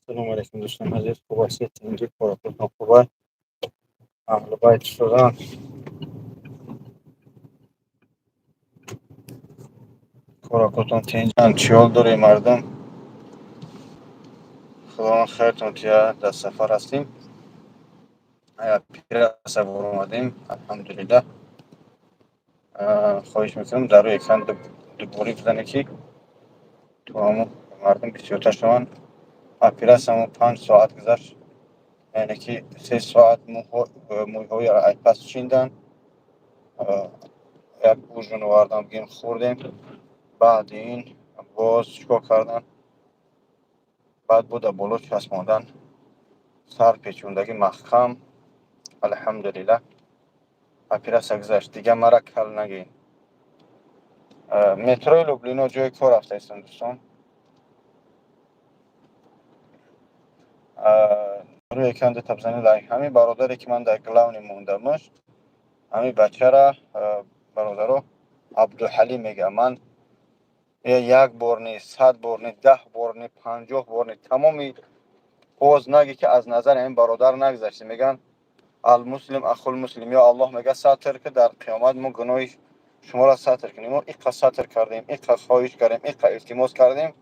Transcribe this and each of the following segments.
Ассалому алайкум, дӯстони азиз, хуб ҳастед? Тинҷӣ, коротон хуб аст? Аҳлу байт шудан. Коракотон тинҷан, чӣ ҳол доред, мардум? Худованд хайртон тия, дар сафар ҳастем. Пираса баромадем, алҳамдулиллаҳ. Хоҳиш мекунам, дар рӯи экран дуборӣ бизанед, ки то ҳамон мардум бисёртар шаванд. Оператсиямо 5 соат гузашт, яъне ки 3 соат мӯйҳои айпас чиндан, як ужин овардам, бигем, хӯрдем. Баъди ин боз чикор кардан? Баъд бо дар боло часпондан, сар печондагӣ маҳкам. Алҳамдулиллаҳ, оператсия гузашт, дигар мара кал нагӣ. Метрои Люблино, ҷои кор рафта истам, дӯстон. Рӯи экран дута бизанед, лайк. Ҳамин бародаре, ки ман дар главный мондамаш, ҳамин бачара, бародаро, Абдуҳалим мегӯям. Ман як бор не, 100 бор не, 10 бор не, 50 бор не, тамоми боз нагӣ, ки аз назари ҳамин бародар нагузаште. Мегӯянд: المسلم أخو المسلم, ё Аллоҳ мега, сатр ки дар қиёмат мо гуноҳи шуморо сатр кунем. Мо иқа сатр кардем, иқа хоҳиш кардем, иқа илтимос кардем,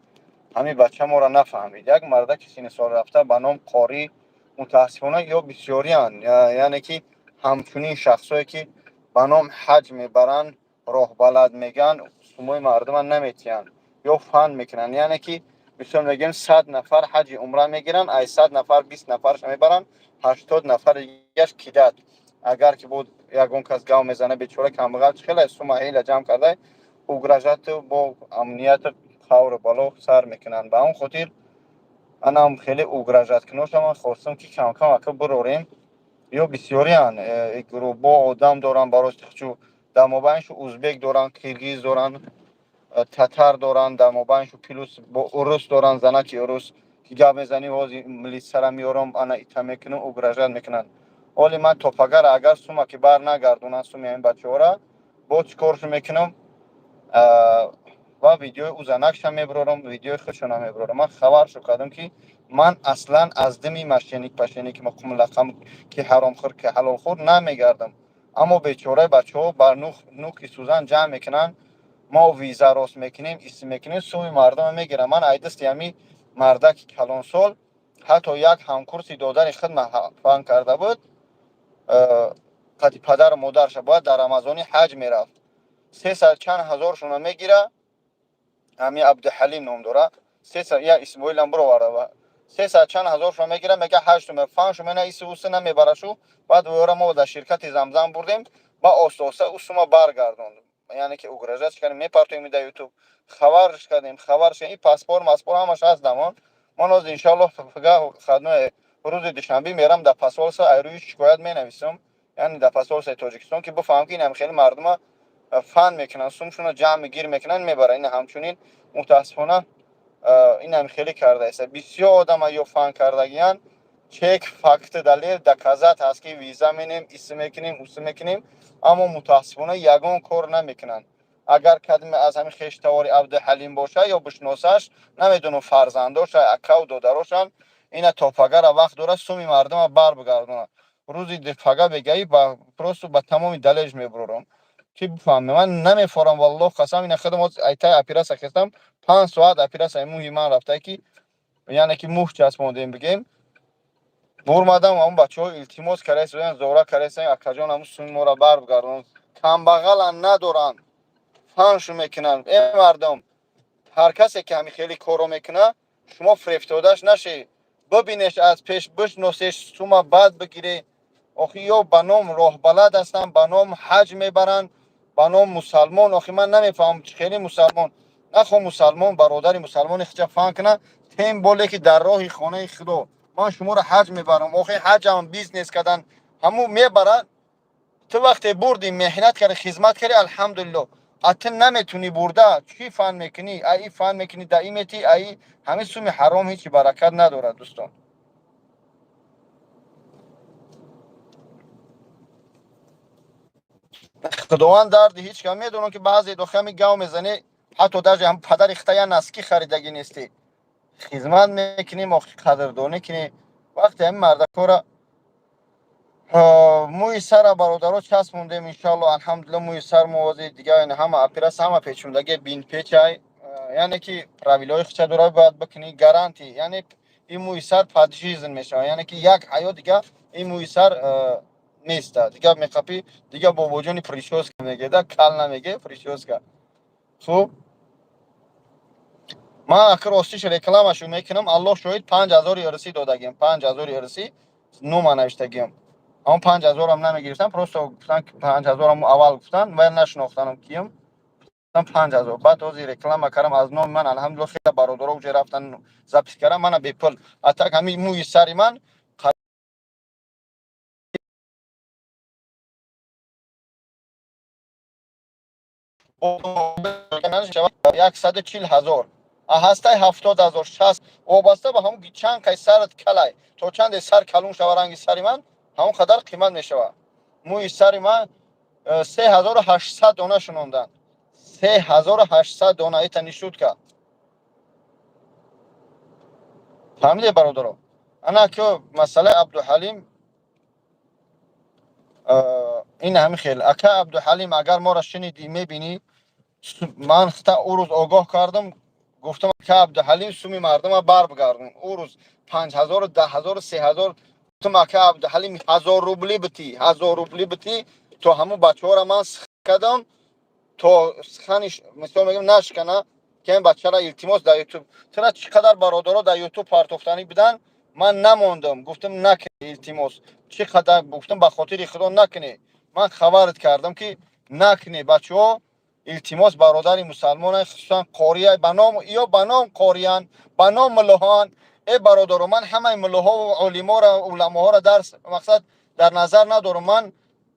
ҳамин бача моро нафаҳмид. Як мардаки синни сол рафта ба ном Қорӣ, мутаассифона, ё бисёрианд, яъне ки ҳамчунин шахсое, ки ба ном ҳаҷ мебаранд, роҳбалад мегӯянд, сумои мардума наметиҳанд ё фан мекунанд. Яъне ки мисол мегӯем, 100 нафар ҳаҷи умра мегиранд, ай 100 нафар 20 нафарша мебаранд, 80 нафари дигаш кидат. Агар ки бо ягон кас гав мезана, бечора камбағал чӣ хеле сума ҳела ҷамъ карда, угрожать у бо амнияту қавру бало сар мекунанд. Ба он хотир анам хеле угрожать куноша ман хостам, ки камкам ака бирорем. Ё бисёрианд, гурӯҳбо одам доранд, барои чу дар мобайншу узбек доранд, киргиз доранд, татар доранд, дар мобайншу плюс бо урус доранд, занаки урус, ки гап мезанӣ, ҳози милисара меорам, ана ита мекунам, угрожать мекунанд. Оли ман то пагара агар сума ки бар нагардонанд, суми ҳамин бачаҳора, бо чӣ коршо мекунам ва видеои ӯ занакша мебарорам, видеои худшона мебарорам. Ман хабаршо кардам, ки ман аслан аз дими мошенник пашенник, мақумлақам, ки ҳаромхӯр, ки ҳалолхӯр намегардам. Аммо бечораи бачаҳо бар нуки сӯзан ҷамъ мекунанд, мо виза рост мекунем, ис мекунем, суми мардума мегирам. Ман ай дасти ҳами мардаки калонсол ҳатто як ҳамкурси додари хидма фан карда буд, қати падару модарша бояд дар рамазони ҳаҷ мерафт, сесад чанд ҳазоршона мегира. Ҳами Абдуҳалим ном дора, сесад я Исмоилам бироварда, сесад чанд ҳазоршона мегира, мега ҳаҷ туме фан шумена, иси уси намебарашу. Баъд ӯра мо дар ширкати Замзам бурдем ва оста оста ӯ сума баргардонд. Яъне ки угрожать кардем, мепартоем дар Ютуб, хабарш кардем, хабарш ин паспорт маспорт ҳамаш ҳаст дамон. Ман ҳозир, иншоаллоҳ, фага рӯзи душанбе мерам дар посольство, айрӯи шикоят менависам, яъне дар посольствои Тоҷикистон, ки бифаҳмам, ки инам хеле мардума фан мекунанд, сумшуна ҷамъ гир мекунанд, мебаранд. Ина ҳамчунин, мутаассифона, инам хеле кардааст, бисёр одама ё фан кардагиянд. Чек, факт, далел, доказать ҳаст, ки виза менем, ис мекунем, ус мекунем, аммо мутаассифона ягон кор намекунанд. Агар кадме аз ҳамин хештавори Абдуҳалим боша ё бишносаш, намедонам, фарзандоша, акаву додарошанд, ина то пагара вақт дорад, суми мардума бар бигардонад. Рӯзи пага бегаӣ ба просто ба тамоми далелш мебурорам, ки бифаҳме. Ман намефорам, валлоҳ қасам. Ина худам айтаи оператсия хестам, 5 соат оператсияи мӯҳи ман рафта, ки яъне ки мӯҳ часпондем, бигем. Бурмадам, ҳамун бачаҳо илтимос кардаистанд, зора кардаистанд: «Акаҷон, ҳамун суми моро бар бигардон». Камбағалан надоранд, фаншу мекунанд. Э мардум, ҳар касе ки ҳамин хеле корро мекунад, шумо фирефтодаш нашед, бибинеш, аз пеш бишносеш, сума бад бигире. Охи ё ба ном роҳбалад ҳастанд, ба ном ҳаҷ мебаранд, ба ном мусалмон. Охи ман намефаҳмам, чӣ хеле мусалмон нахо мусалмон бародари мусалмони хича фан кунад, тем более ки дар роҳи хонаи Худо ман шуморо ҳаҷ мебарам. Охи ҳаҷам бизнес кардан, ҳамун мебарад. Ту вақте бурдӣ, меҳнат кардӣ, хизмат кардӣ, алҳамдулилло. А ту наметунӣ бурда, чӣ фан мекунӣ? Аи фан мекунӣ, даи метӣ, аи ҳамин суми ҳаром ҳечи баракат надорад, дӯстон. Худованд дарди ҳеҷ кам медонам, ки баъзе дохами гав мезанӣ, ҳатто даже ҳам падари хита я носки харидагӣ нестӣ. Хизмат мекунем, охи қадрдонӣ кунем. Вақте ҳамин мардакора мӯи сара, бародаро, часпондем, иншоалло, алҳамдулилла, мӯи сар мувози дига ҳама операция, ҳама печондаги бинтпечай, яъне ки правилаҳои худша дорад, бояд бикунӣ, гарантия. Яъне ин мӯи сар пожизненно мешавад, яъне ки як ҳаёт дига ин мӯи сар неста, дига меқапӣ, дига бобоҷони причёска мегеда, кал намеге, причёска. Хуб, ман аки ростиш рекламашу мекунам, Аллоҳ шоҳид, 5000 ирсӣ додагиам, 5000 ирсӣ нума навиштагиам. Ҳамон 5000-ам намегирифтам, просто гуфтан 5000-ам, аввал гуфтан ва нашинохтанам киям, гуфтам 5000. Баъд ҳозир реклама кардам аз номи ман, алҳамдулилла, хеле бародаро уже рафтан, запись кардам мана бепул. А так ҳамин мӯи сари ман 140 000 ҳастай, 70 000, 60, вобаста ба ҳамн чанд қай сарат калай, то чанде сар калун шава, ранги сари ман ҳамон қадар қимат мешавад. Мӯи сари ман 3800 дона шунондан, 3800 дона. Это не шутка, фаҳмиде, бародаро? Ана ки масъалаи Абдуҳалим ин ҳамин хел. Ака Абдуҳалим, агар моро шунидӣ, мебинӣ, ман хата ӯ рӯз огоҳ кардам, гуфтам: ака Абдуҳалим, суми мардума бар бигардон. Ӯ рӯз 5000-у 10 000-у 3000 гуфтам: ака Абдуҳалим, 1000 рубли битӣ, 1000 рубли битӣ, то ҳамун бачаҳоро ман кардам, то сухани, мисол мегӯям, нашкана, ки ин бачара, илтимос, дар Ютуб тура чӣ қадар бародаро дар Ютуб партофтанӣ буданд, ман намондам, гуфтам: накунӣ, илтимос, чӣ қадар гуфтам, ба хотири Худо накунӣ. Ман хабарат кардам, ки накунӣ, бачаҳо, илтимос, бародари мусалмона, хусусан қория ба ном ё ба ном қориян, ба ном муллоҳоан. Э бародаро, ман ҳамаи муллоҳову олиморо, уламоҳоро дарс мақсад дар назар надорам. Ман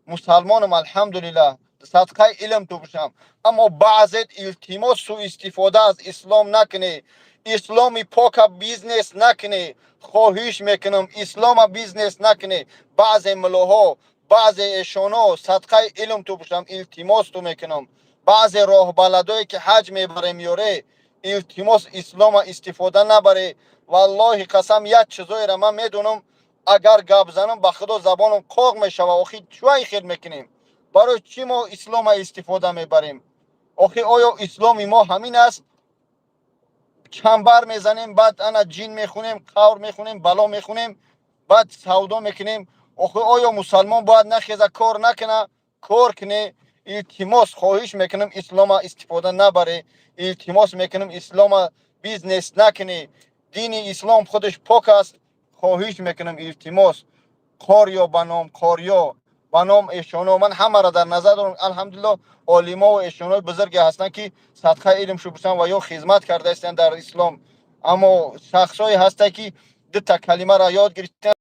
мусалмонам, алҳамдулиллаҳ, садқаи илм ту бошам. Аммо баъзет, илтимос, суистифода аз ислом накунӣ, исломи пока бизнес накунӣ. Хоҳиш мекунам, ислома бизнес накунӣ. Баъзе муллоҳо, баъзе эшоно, садқаи илм ту бошам, илтимос ту мекунам. Баъзе роҳбаладое, ки ҳаҷ мебарем ёре, илтимос, ислома истифода набаре. Валлоҳи қасам, як чизоеро ман медонам, агар гап занам, ба Худо, забонам қоқ мешава. Охи чӯ ин хел мекунем? Барои чӣ мо ислома истифода мебарем? Охи оё исломи мо ҳамин аст? Чамбар мезанем, баъд ана ҷин мехунем, қавр мехунем, бало мехунем, баъд савдо мекунем. Охи оё мусалмон бояд нахеза, кор накуна? Кор куне, илтимос, хоҳиш мекунам, ислома истифода набаре. Илтимос мекунам, ислома бизнес накунӣ. Дини ислом худаш пок аст. Хоҳиш мекунам, илтимос, қориё, ба ном қориё, ба ном эшоно, ман ҳамаро дар назар дорам. Алҳамдулилло, олимову эшонои бузурге ҳастанд, ки садқаи илм шубусанд ва ё хизмат карда истанд дар ислом. Аммо шахсҳое ҳастанд, ки дута калимаро ёд гирифтанд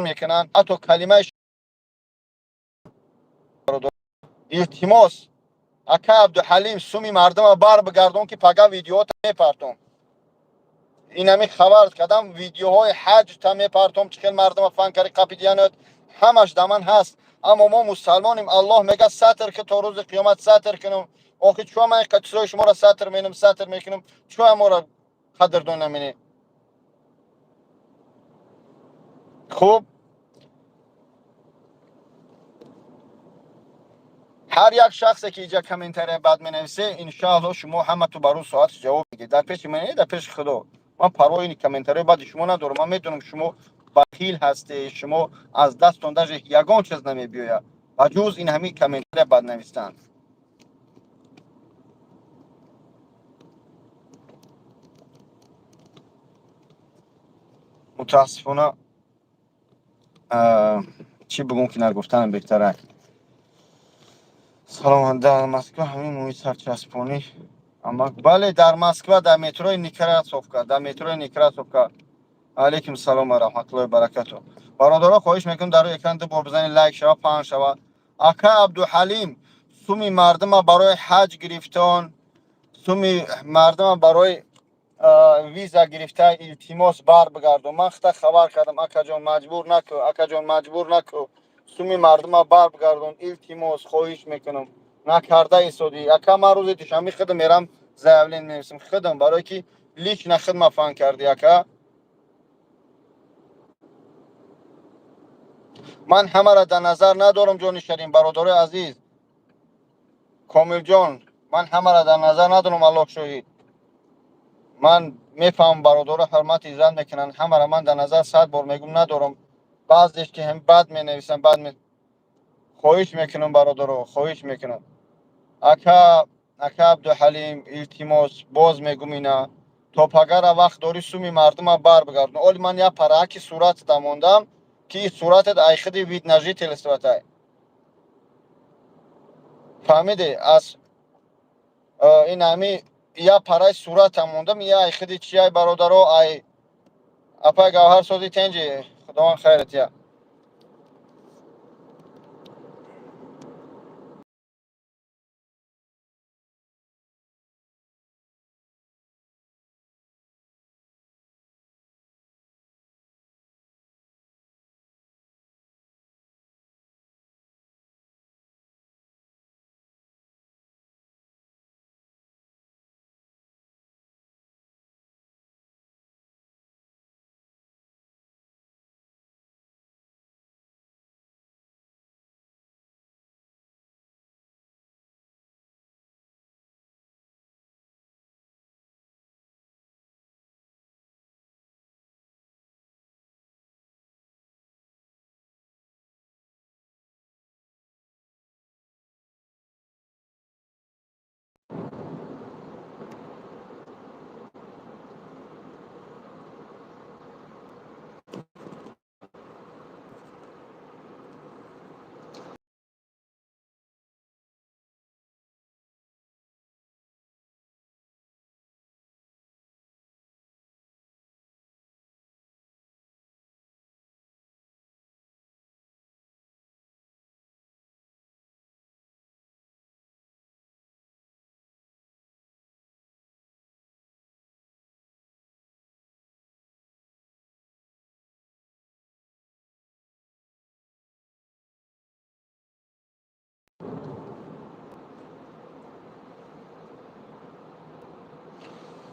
мекунанд, ҳатто калимаи. Илтимос, ака Абдуҳалим, суми мардума бар бигардон, ки пага видеота мепартом. Инами хабар кардам, видеоҳои ҳаҷта мепартом, чӣ хел мардума фан кари қапидиянот, ҳамаш да ман ҳаст. Аммо мо мусалмонем, Аллоҳ мега: сатр ки то рӯзи қиёмат сатр кунам. Охи чӯ ман ин чизои шуморо сатр менам, сатр мекунам, чӯ моро қадрдон намене? Хуб, ҳар як шахсе, ки иҷа комментария бад менависе, иншоалло, шумо ҳамату ба рӯз соатш ҷавоб мегиред дар пеши ман, дар пеши Худо. Ман парвои комментариҳои бади шумо надорам. Ман медонам, шумо бахил ҳастед, шумо аз дастон даже ягон чиз намебиёяд, ба ҷуз ин ҳамин комментария бад навистан. Мутаассифона, чӣ бигӯм, ки нагуфтанам беҳтарак. Салом, дар Москва ҳамин мӯи сарчаспонӣ амак? Бале, дар Москва, дар метрои Некрасовка, дар метрои Некрасовка. Алейкум салом ва раҳматуллоҳи баракату. Бародаро, хоҳиш мекунам, дар рӯи экран ду бор бизанед, лайк шава, паҳн шава. Ака Абдуҳалим, суми мардума барои ҳаҷ гирифтон, суми мардума барои виза гирифта, илтимос, бар бигардон. Ман хата хабар кардам: акаҷон, маҷбур наку, акаҷон, маҷбур наку, суми мардума бар бигардон, илтимос, хоҳиш мекунам. Накарда истодӣ, ака. Ман рӯзи душанбе худам мерам, заявление менависам худам, барое ки лично худма фан кардӣ, ака. Ман ҳамаро дар назар надорам, ҷони шарин, бародарои азиз, Комилҷон, ман ҳамаро дар назар надорам, Аллоҳ шоҳид. Ман мефаҳмам, бародаро ҳурмати иззат мекунанд ҳамаро. Ман дар назар, сад бор мегӯм, надорам. Баъзеш ки ҳам бад менависам, бад. Хоҳиш мекунам, бародаро, хоҳиш мекунам, ака. Ака Абдуҳалим, илтимос, боз мегӯм, ина то пагара вақт дорӣ, суми мардума бар бигардон. Оли ман як парааки суратата мондам, ки суратат айхиди вид на жительство тай, фаҳмидӣ? Аз ин ҳами як параи сурата мондам, я айхиди чиай, бародаро. Ай апай Гавҳар, сози тенҷи, Худованд хайрат я.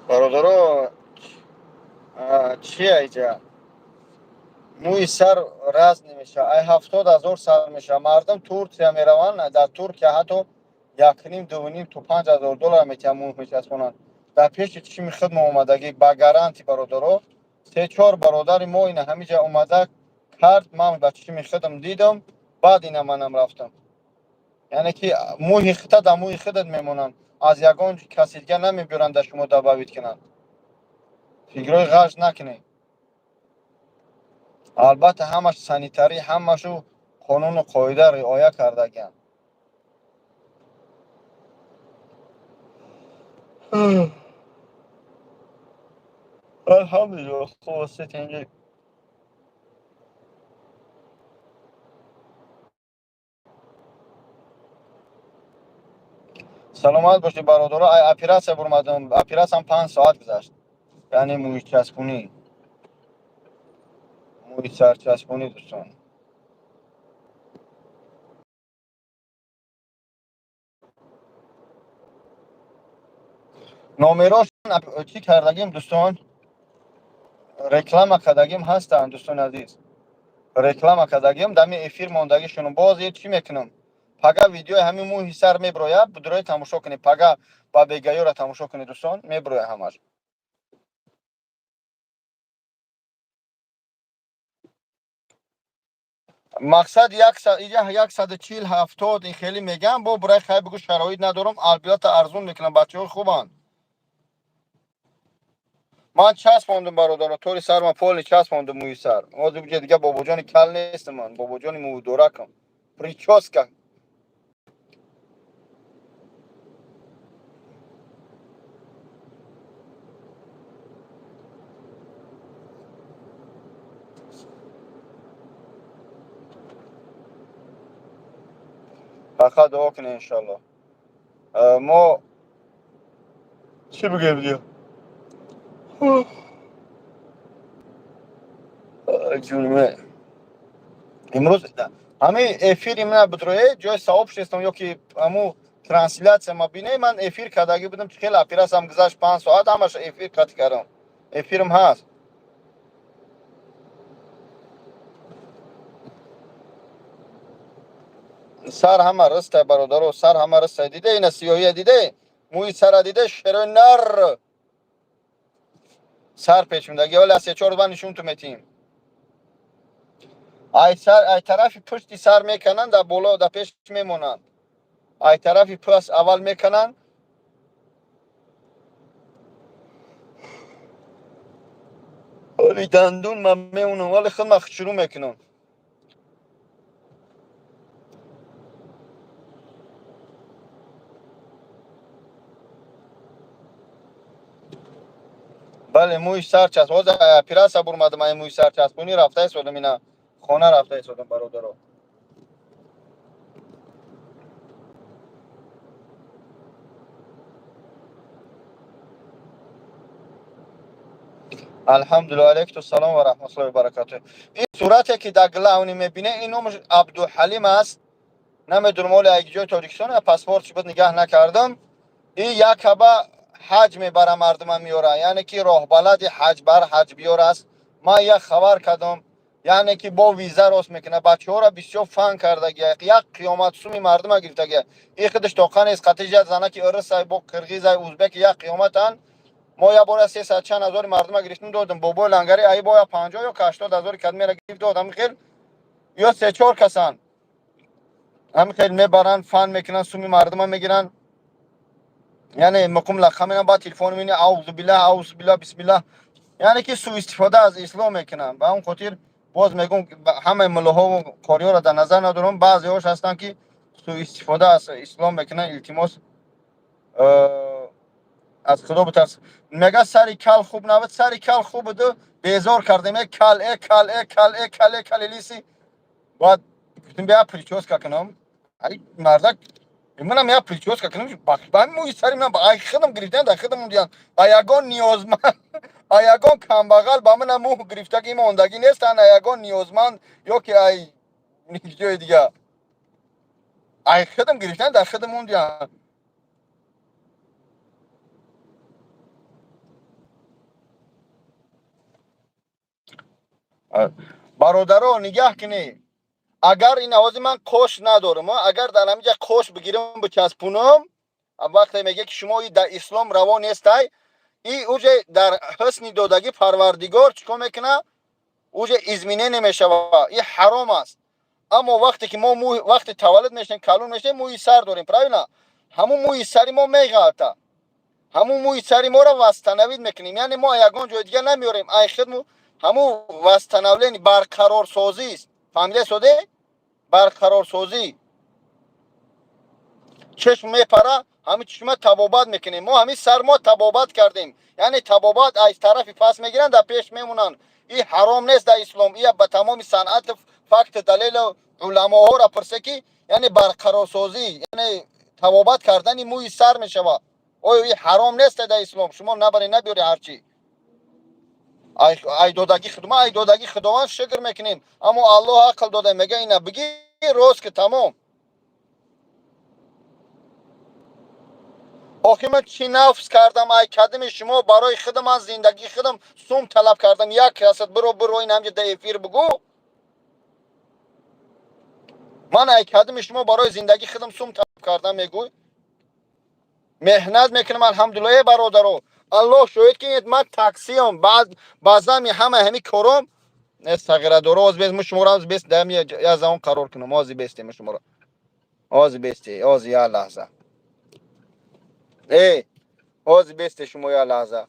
Бародаро, чи айҷа мӯи сар раз намешавад, ай 70 000 сар мешавад. Мардум Турсия мераванд, дар Туркия ҳатто якним, дувним то 5000 доллар метиҳанд, мӯй мечаспонанд. Дар пеши чишми худ мо омадагӣ, ба гарантия, бародаро, се чор бародари мо ина ҳамиҷа омада кард. Ман ба чишми худам дидам, баъд ина манам рафтам. Яъне ки мӯи хита дар мӯи худат мемонанд, аз ягон каси дига намебиёранд, дар шумо добавить кунанд. Фикрҳои ғарз накунед. Албатта, ҳамаш санитарӣ, ҳамашу қонуну қоида риоя кардагианд. Алҳамдулилло, хуб ҳастед? Инҷо саломат бошед, бародаро. Ай оператсия бурмадам, оператсиям 5 соат гузашт, яъне мӯйчаспунӣ, мӯи сарчаспонӣ, дӯстон. Номерош чӣ кардагим, дӯстон, реклама кардагим ҳастанд, дӯстони азиз, реклама кардагим, дами эфир мондагишон. Боз чӣ мекунам? Пага видеои ҳамин мӯҳи сар меброяд, будрои тамошо кунед. Пага ба бегаёра тамошо кунед, дӯстон, меброяд ҳамаш. Мақсад 140, 70 ин хеле мегӯям. Бо бурай, хай, бигӯ, шароит надорам, албатта арзон мекунам. Бачаҳо хубанд. Ман часпондум, бародаро, тори сарма полный часпондум мӯи сар. Ҳозир буҷа дига бобоҷони кал нестам, ман бобоҷони мӯйдоракам, прическа. Фақат дуо кунед, иншалло. Мо чӣ бигӯем дига, ҷунме? Имрӯз ҳамин эфири мана бидроe ҷои сообществом ё ки ҳаму. Трансляция ма биней, ман эфир кардагӣ будам, хеле операциям гузашт, 5 соат ҳамаша эфир қатъ кардам, эфирм ҳаст. Сар ҳама рыстай, бародаро, сар ҳама рыстай. Диде, ина сиёҳия диде, мӯи сара диде, шерои нар сар печундаги. Оля се чор ба нишун ту метиҳем. Ай сар, ай тарафи пушти сар мекананд, дар боло, дар пеш мемонанд. Ай тарафи пас аввал мекананд. Оли дандун ман меунам, вале худ ман шурӯъ мекунам. Бале, мӯи сар часп. Ҳозир операция бурмадам, ай мӯи сар часпонӣ рафта истодам, ина хона рафта истодам, бародаро. Алҳамдулилла, алайкум салом ва раҳматуллоҳи ва баракатуҳ. Ин сурате ки дар главный мебине, ин номаш Абдуҳалим аст. Намедонам, оли ай ҷои Тоҷикистон, паспортш буд, нигаҳ накардам. Ин якаба ҳаҷ мебара, мардума меёра, яъне ки роҳбалади ҳаҷбар, ҳаҷбиёр аст. Ман як хабар кардам, яъне ки бо виза рост мекунад. Бачаҳоро бисёр фан кардагия, як қиёмат суми мардума гирифтагия. Ин худаш тоқа нест, қатижа занаки ырысай, бо қирғизай, узбеки, як қиёматанд. Мо як бора сесад чанд ҳазори мардума гирифтем, додем. Бобои лангари аи боя 50 ё 80 ҳазори кадмера гирифт, дод. Ҳамин хел ё се чор касан ҳамин хел мебаранд, фан мекунанд, суми мардума мегиранд. Яъне муқум лақа менам, баъд телефон мени, аузу биллаҳ, аузу биллаҳ, бисмиллаҳ, яъне ки суистифода аз ислом мекунанд. Ба ҳамн хотир боз мегӯм, ҳамаи муллоҳову қориёро дар назар надорам, баъзеҳош ҳастанд, ки суистифода аз ислом мекунанд. Илтимос, аз Худо битарс. Мега, сари кал хуб набуд, сари кал хуб буду, безор кардем. Э кал, э кал, э кал, э кал, э кал, лысый. Баъд гуфтем, бия прическа кунам. Ай мардак, манам я прическа кунам, ба мӯи сари ман ай худам гирифтан, дар худам диям. А ягон ниёзманд, а ягон камбағал ба манам мӯ гирифтагӣ мондагӣ нестанд, а ягон ниёзманд ё ки ай ҷои дига ай худам гирифтан, дар худам мондиям. Бародаро, нигаҳ кунед, агар ин овози ман қош надорам, агар дар ҳаминҷа қош бигирам, бичаспунам, вақте меге ки шумо дар ислом раво нестай, и уже дар ҳусни додагӣ Парвардигор чӣ кор мекунад? Уже изменение мешава, и ҳаром аст. Аммо вақте ки мо вақте таваллуд мешавем, калон мешавем, мӯи сар дорем, правильно? Ҳамун мӯи сари мо меғалта, ҳамун мӯи сари моро восстановить мекунем, яъне мо ягон ҷои дига намеорем, ай худму ҳамун восстановление, барқарорсозист. Фаҳмида соде? Барқарорсозӣ. Чашм мепара, ҳамин чишма табобат мекунем. Мо ҳамин сар мо табобат кардем, яъне табобат аз тарафи пас мегиранд, дар пеш мемонанд. И ҳаром нест дар ислом. И ба тамоми санъат, факт, далелу уламоҳоро пурсе, ки яъне барқарорсозӣ, яъне табобат кардани мӯи сар мешавад. Оё и ҳаром нест дар ислом? Шумо набаре, набиёре ҳарчи ай додагӣ худма, ай додагӣ Худованд шукр мекунем. Аммо Аллоҳ ақл дода, мега, ина бигӣ, рост ки, тамом. Охи ман чӣ нафс кардам ай кадами шумо? Барои худам ман зиндагии худам сум талаб кардам. Як касат биро, биро, ин ҳамҷа да эфир бугӯ, ман ай кадами шумо барои зиндагии худам сум талаб кардам. Мегӯй, меҳнат мекунам, алҳамдулилла. Э бародаро, Аллоҳ шоҳид, ки ман таксиам, баъзами ҳама ҳами кором сағирадоро. Оз бес мо шуморо бес дам я замон қарор кунам. Ози бесте мо шуморо, ози бесте, ози я лаҳза, э ози бесте шумо, я лаҳза,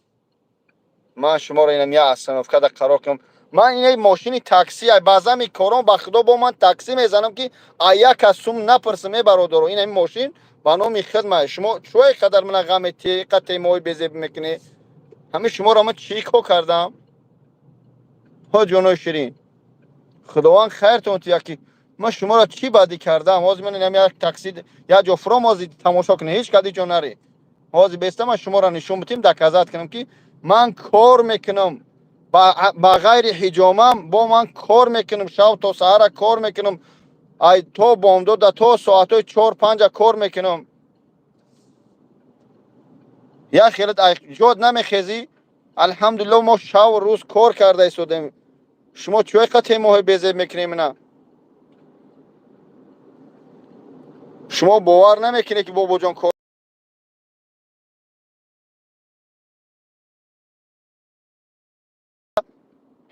ман шуморо инам я остановкада қарор кунам. Ман ина мошини такси, баъзами кором, ба Худо, бо ман такси мезанам, ки а як кас сум напурсам. Э бародаро, ин ҳами мошин ба номи хидма. Шумо чӯи қадар мана ғаме теқа темои безеб мекунӣ? Ҳамин шуморо ман чӣ кор кардам? Ҳо, ҷонои ширин, Худованд хайртон тия, ки ман шуморо чӣ бадӣ кардам? Ҳозир ман инам як такси як ҷо фуром, ҳозир тамошо кунед, ҳеҷ кади ҷо наре. Ҳозир беста ман шуморо нишон битим, доказать кунам, ки ман кор мекунам. Ба ғайри ҳиҷомам бо ман кор мекунам, шав то саҳара кор мекунам, ай то бомдода, то соатҳои 4-5 кор мекунам. Як хелат ҷод намехезӣ. Алҳамдулилло, мо шаву рӯз кор карда истодем. Шумо чӯй қате моҳи безеб мекунем ина? Шумо бовар намекунед, ки бобоҷон кор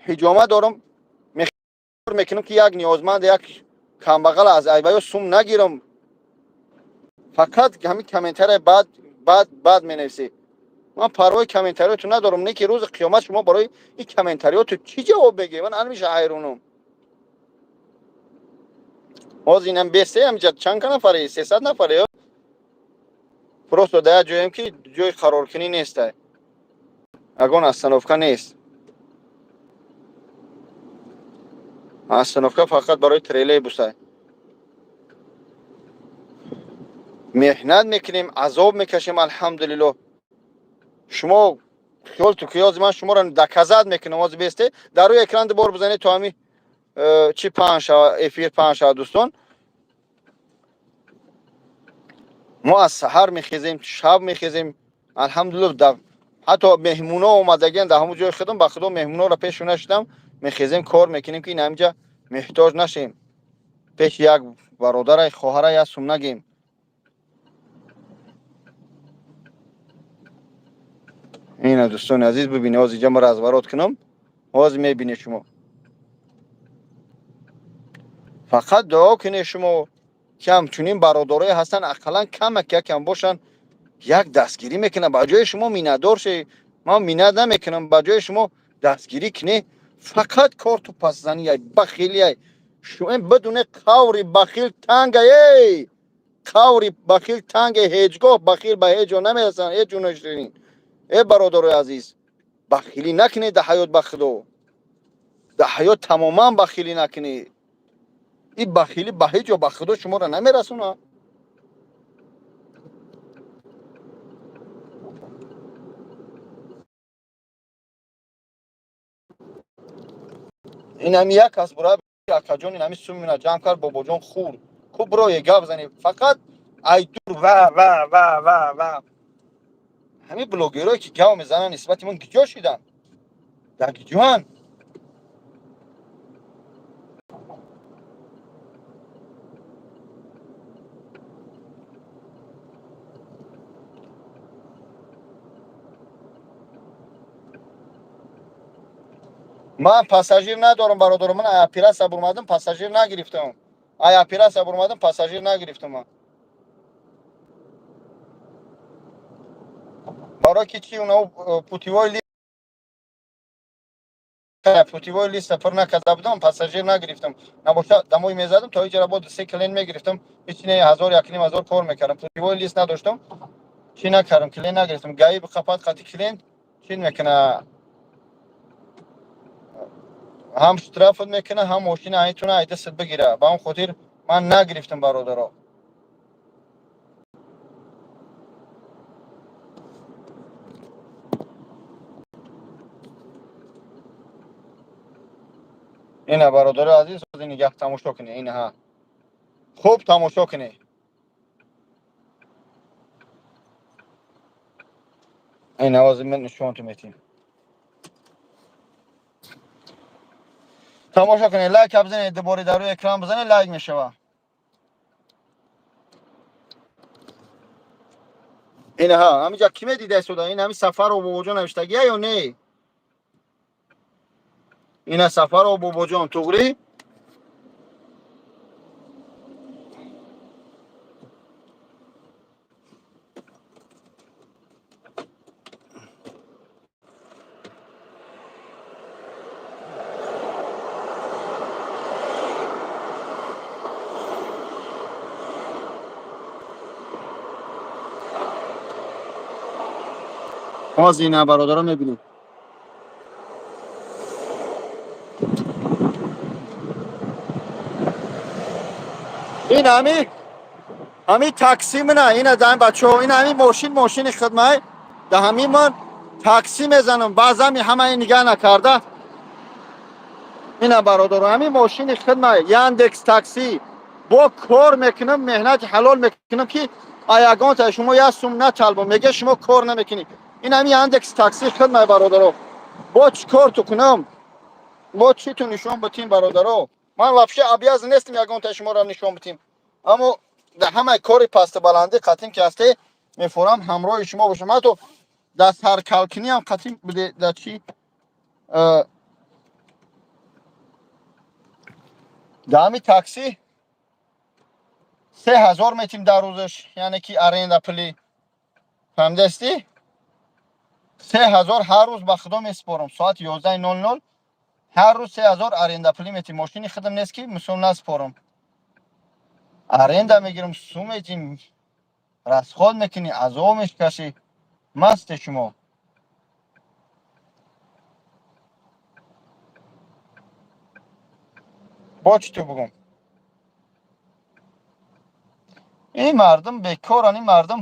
ҳиҷома дорам, мекунам, ки як ниёзманд, як камбағал аз айбаё сум нагирам. Фақат ҳамин комментария бад бад бад менависед. Ман парвои комментариёту надорам, не ки рӯзи қиёмат шумо барои ин комментариёту чӣ ҷавоб мегӯед? Ман ҳамеша ҳайронам. Ҳозир инам бесе ҳамҷа чанд нафаре? 300 нафаре. Просто дар як ҷоем, ки ҷои қароркунӣ нестай, ягон остановка нест. Остановка фақат барои троллейбусай. Меҳнат мекунем, азоб мекашем, алҳамдулилло. Шумо хиёлту ки ҳозир ман шуморо доказать мекунам. Ҳозир бесте, дар рӯи экран ду бор бизанед, то ҳами чӣ паҳн шава, эфир паҳн шава. Дӯстон, мо аз саҳар мехезем, шаб мехезем, алҳамдулилло. Ҳатто меҳмуно омадагиан дар ҳамон ҷои худам, ба худо, меҳмуноро пешу нашудам. Мехезем, кор мекунем, ки ин ҳаминҷа меҳтоҷ нашем, пеши як бародарай, хоҳара як сум нагем. Ина, дӯстони азиз, бибинед, ҳозир инҷа ман разворот кунам, ҳозир мебинед. Шумо фақат дуо кунед, шумо ки ҳамчунин бародарое ҳастанд, ақаллан камак якам бошанд, як дастгирӣ мекунанд. Ба ҷои шумо миннатдор ше, ман миннат намекунам, ба ҷои шумо дастгирӣ кунед. Фақат корту пасзанияй, бахилияй. Шумо бидуне, қаври бахил танга, ей, қаври бахил танга. Ҳеҷ гоҳ бахил ба ҳеҷ ҷо намерасанд, ҳеҷ ҷо наширин. Э бародарои азиз, бахилӣ накунед дар ҳаёт, ба худо, дар ҳаёт тамоман бахилӣ накунед. Ин бахилӣ ба ҳеҷ ҷо, ба худо, шуморо намерасонад. Ин ҳами як кас бура, акаҷон, ин ҳами сумина ҷамъ кард, бобоҷон хӯрд ку, бирое гап занед. Фақат ай дур ва ва ва ва ва. Ҳамин блогерое, ки гап мезананд нисбати ман, гиҷо шиданд, дар гиҷоанд? Ман пассажир надорам, бародаро. Ман ай операция бурмадам, пассажир нагирифтам. Ай операция бурмадам, пассажир нагирифтам. Барои ки чи? Уна путевой листа пур накарда будам, пассажир нагирифтам. Набоша, домой мезадам, то иҷара бо се клиент мегирифтам, ҳеч не, ҳазор, 1,5 ҳазор кор мекардам. Путевой лист надоштам, чӣ накардам, клиент нагирифтам. ГАИ қапат қати клиент чӣ мекуна? Ҳам штрафат мекуна, ҳам мошина айтуна айдастат бигира. Ба он хотир ман нагирифтам, бародаро. Ина, бародари азиз, нигаҳ, тамошо кунед. Инаҳа, хуб тамошо кунед. Ина, ҳозир ман нишонтон метиҳем, тамошо кунед. Лайк бизанед, дубори дар рӯи экран бизанед, лайк мешава. Инаҳа, ҳамиҷа кӣ медида истода? Ин ҳами Сафаров бобоҷон навиштагия ё не? Ина, Сафаров бобоҷон, туғрӣ. Ҳозир ина, бародаро, мебинед. Ин ҳами такси мина. Ина дар бачаҳо, ин ҳами мошин, мошини хидмай. Да ҳами ман такси мезанам, баъзан ҳамаи нигаҳ накарда. Ина, бародаро, ҳами мошини хидмай, Яндекс такси бо кор мекунам, меҳнати ҳалол мекунам, ки А ягонта шумо як сум наталбам, мега шумо кор намекунӣ. Ин ҳами Яндекс такси хидмай, бародаро. Бо чӣ кор ту кунам? Бо чӣ ту нишон битим, бародаро? Ман вообще обязан нестам ягонта шуморо нишон битим. Аммо дар ҳамаи кори пасту баландӣ қатим ки ҳасте, мефорам ҳамроҳи шумо бошам. Ҳатто дар саркалкиниам қатим буде, дар чӣ дар ҳами такси 3000 метим дар рӯзаш, яъне ки аренда пули, фаҳмидастӣ? 3000 ҳар рӯз ба худо месупорам. Соати 11:00 ҳар рӯз 3000 аренда пулӣ метим. Мошини худам нест, ки мисол насупорам. Аренда мегирам, сум метим, расход мекунӣ, азоб мекашӣ. Масте шумо. Бо чӣ ту бугум? Ин мардум бекоран, ин мардум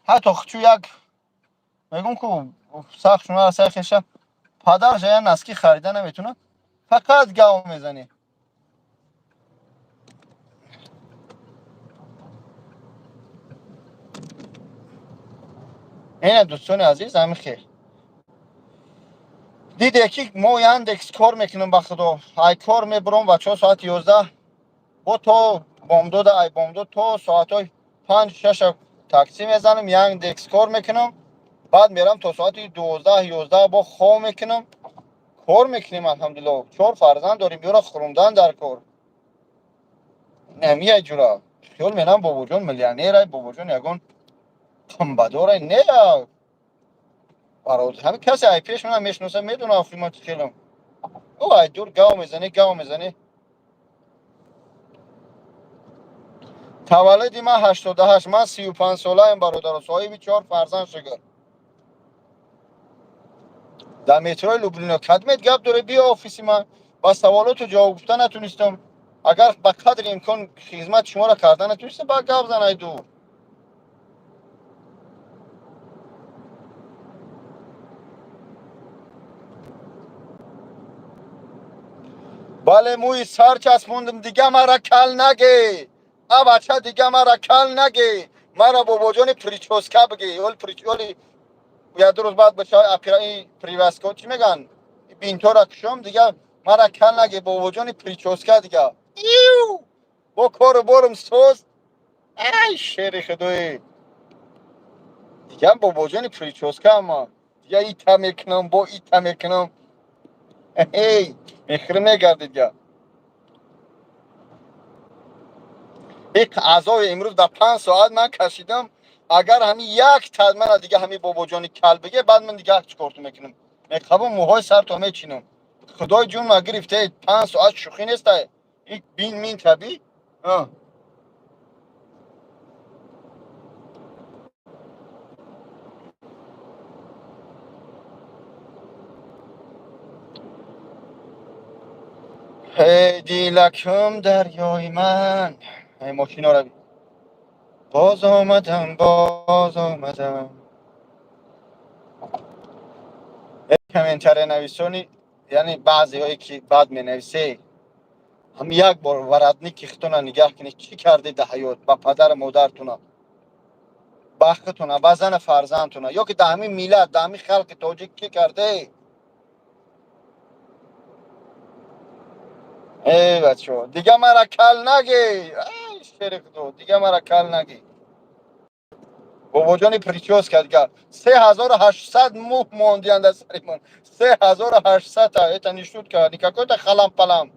ҳатто чу як мегум ку сахт шуна сай хеша падарша я носки харида наметунад, фақат гав мезанӣ. Ина, дӯстони азиз, ҳамин хел диде ки мо Яндекс кор мекунем. Ба худо, ай кор мебурам, бачаҳо, соати 11 бо то бомдода, ай бомдод то соатҳои 5-6 такси мезанам, Яндекс кор мекунам, баъд мерам то соати 12, 11 бо хоб мекунам. Кор мекунем, алҳамдулилло, чор фарзанд дорем, ёра хӯрондан дар кор. Намия ҷура хиёл менам, бобоҷон миллионерай, бобоҷон ягон қимбадорай. Не, бародар, ҳамин касе ай пеш мана мешиноса, медонам охи ман чӣ хелам. Ӯ ай дур гав мезанӣ, гав мезанӣ. Таваллуди ман 88, ман 35 солаем, бародаро, соҳиби чор фарзанд, шукр. Дар метрои Люблино кадмет гап дорӣ, биё офиси ман. Ба саволоту ҷавоб гуфта натунистам. Агар ба қадри имкон хизмати шуморо карда натунистам, ба гап зан ай дур. Бале, мӯи сар часпондим, дига мара кал наге. А бача, дига мара кал наге. Мара бобоҷони прическа бигӣ. Оли як ду рӯз баъд бача привязка чӣ мегӯянд? Бинтора кушом, дига мара кал наге, бобоҷони прическа дига. Иу! Бо кору борум соз. Ай шери худои. Дига бобоҷони прическа ама. Дига ита мекунам, бо ита мекунам. Эй, мехӯрӣ мегардӣ дига. Ик азоби имрӯз дар 5 соат ман кашидам. Агар ҳамин як тад мана дига ҳамин бобоҷони кал биге, баъд ман дига чӣ корту мекунам? Меқабум, мӯҳои сарто мечинам. Худои ҷун ма гирифте, 5 соат шӯхӣ нестай. Ик бин мин таби. А. Эй дилакум, дарёи ман. Эй мошинора боз омадам, боз омадам. Эй комментария нависони, яъне баъзеҳое ки бад менависе, ҳам як бор воротники худтона нигаҳ кунед, чӣ кардед дар ҳаёт ба падару модаратона, ба худтона, ба зану фарзандтона, ё ки дар ҳамин миллат, дар ҳамин халқи тоҷик чӣ карде? Эй бачаҳо, дига мара кал наге. Ай шери худо, дига мара кал наге. Бобоҷони прическа дига 3800 мӯ мондиянд дар сари ман. 3800 та, это не шутка, не какой-то халам-палам.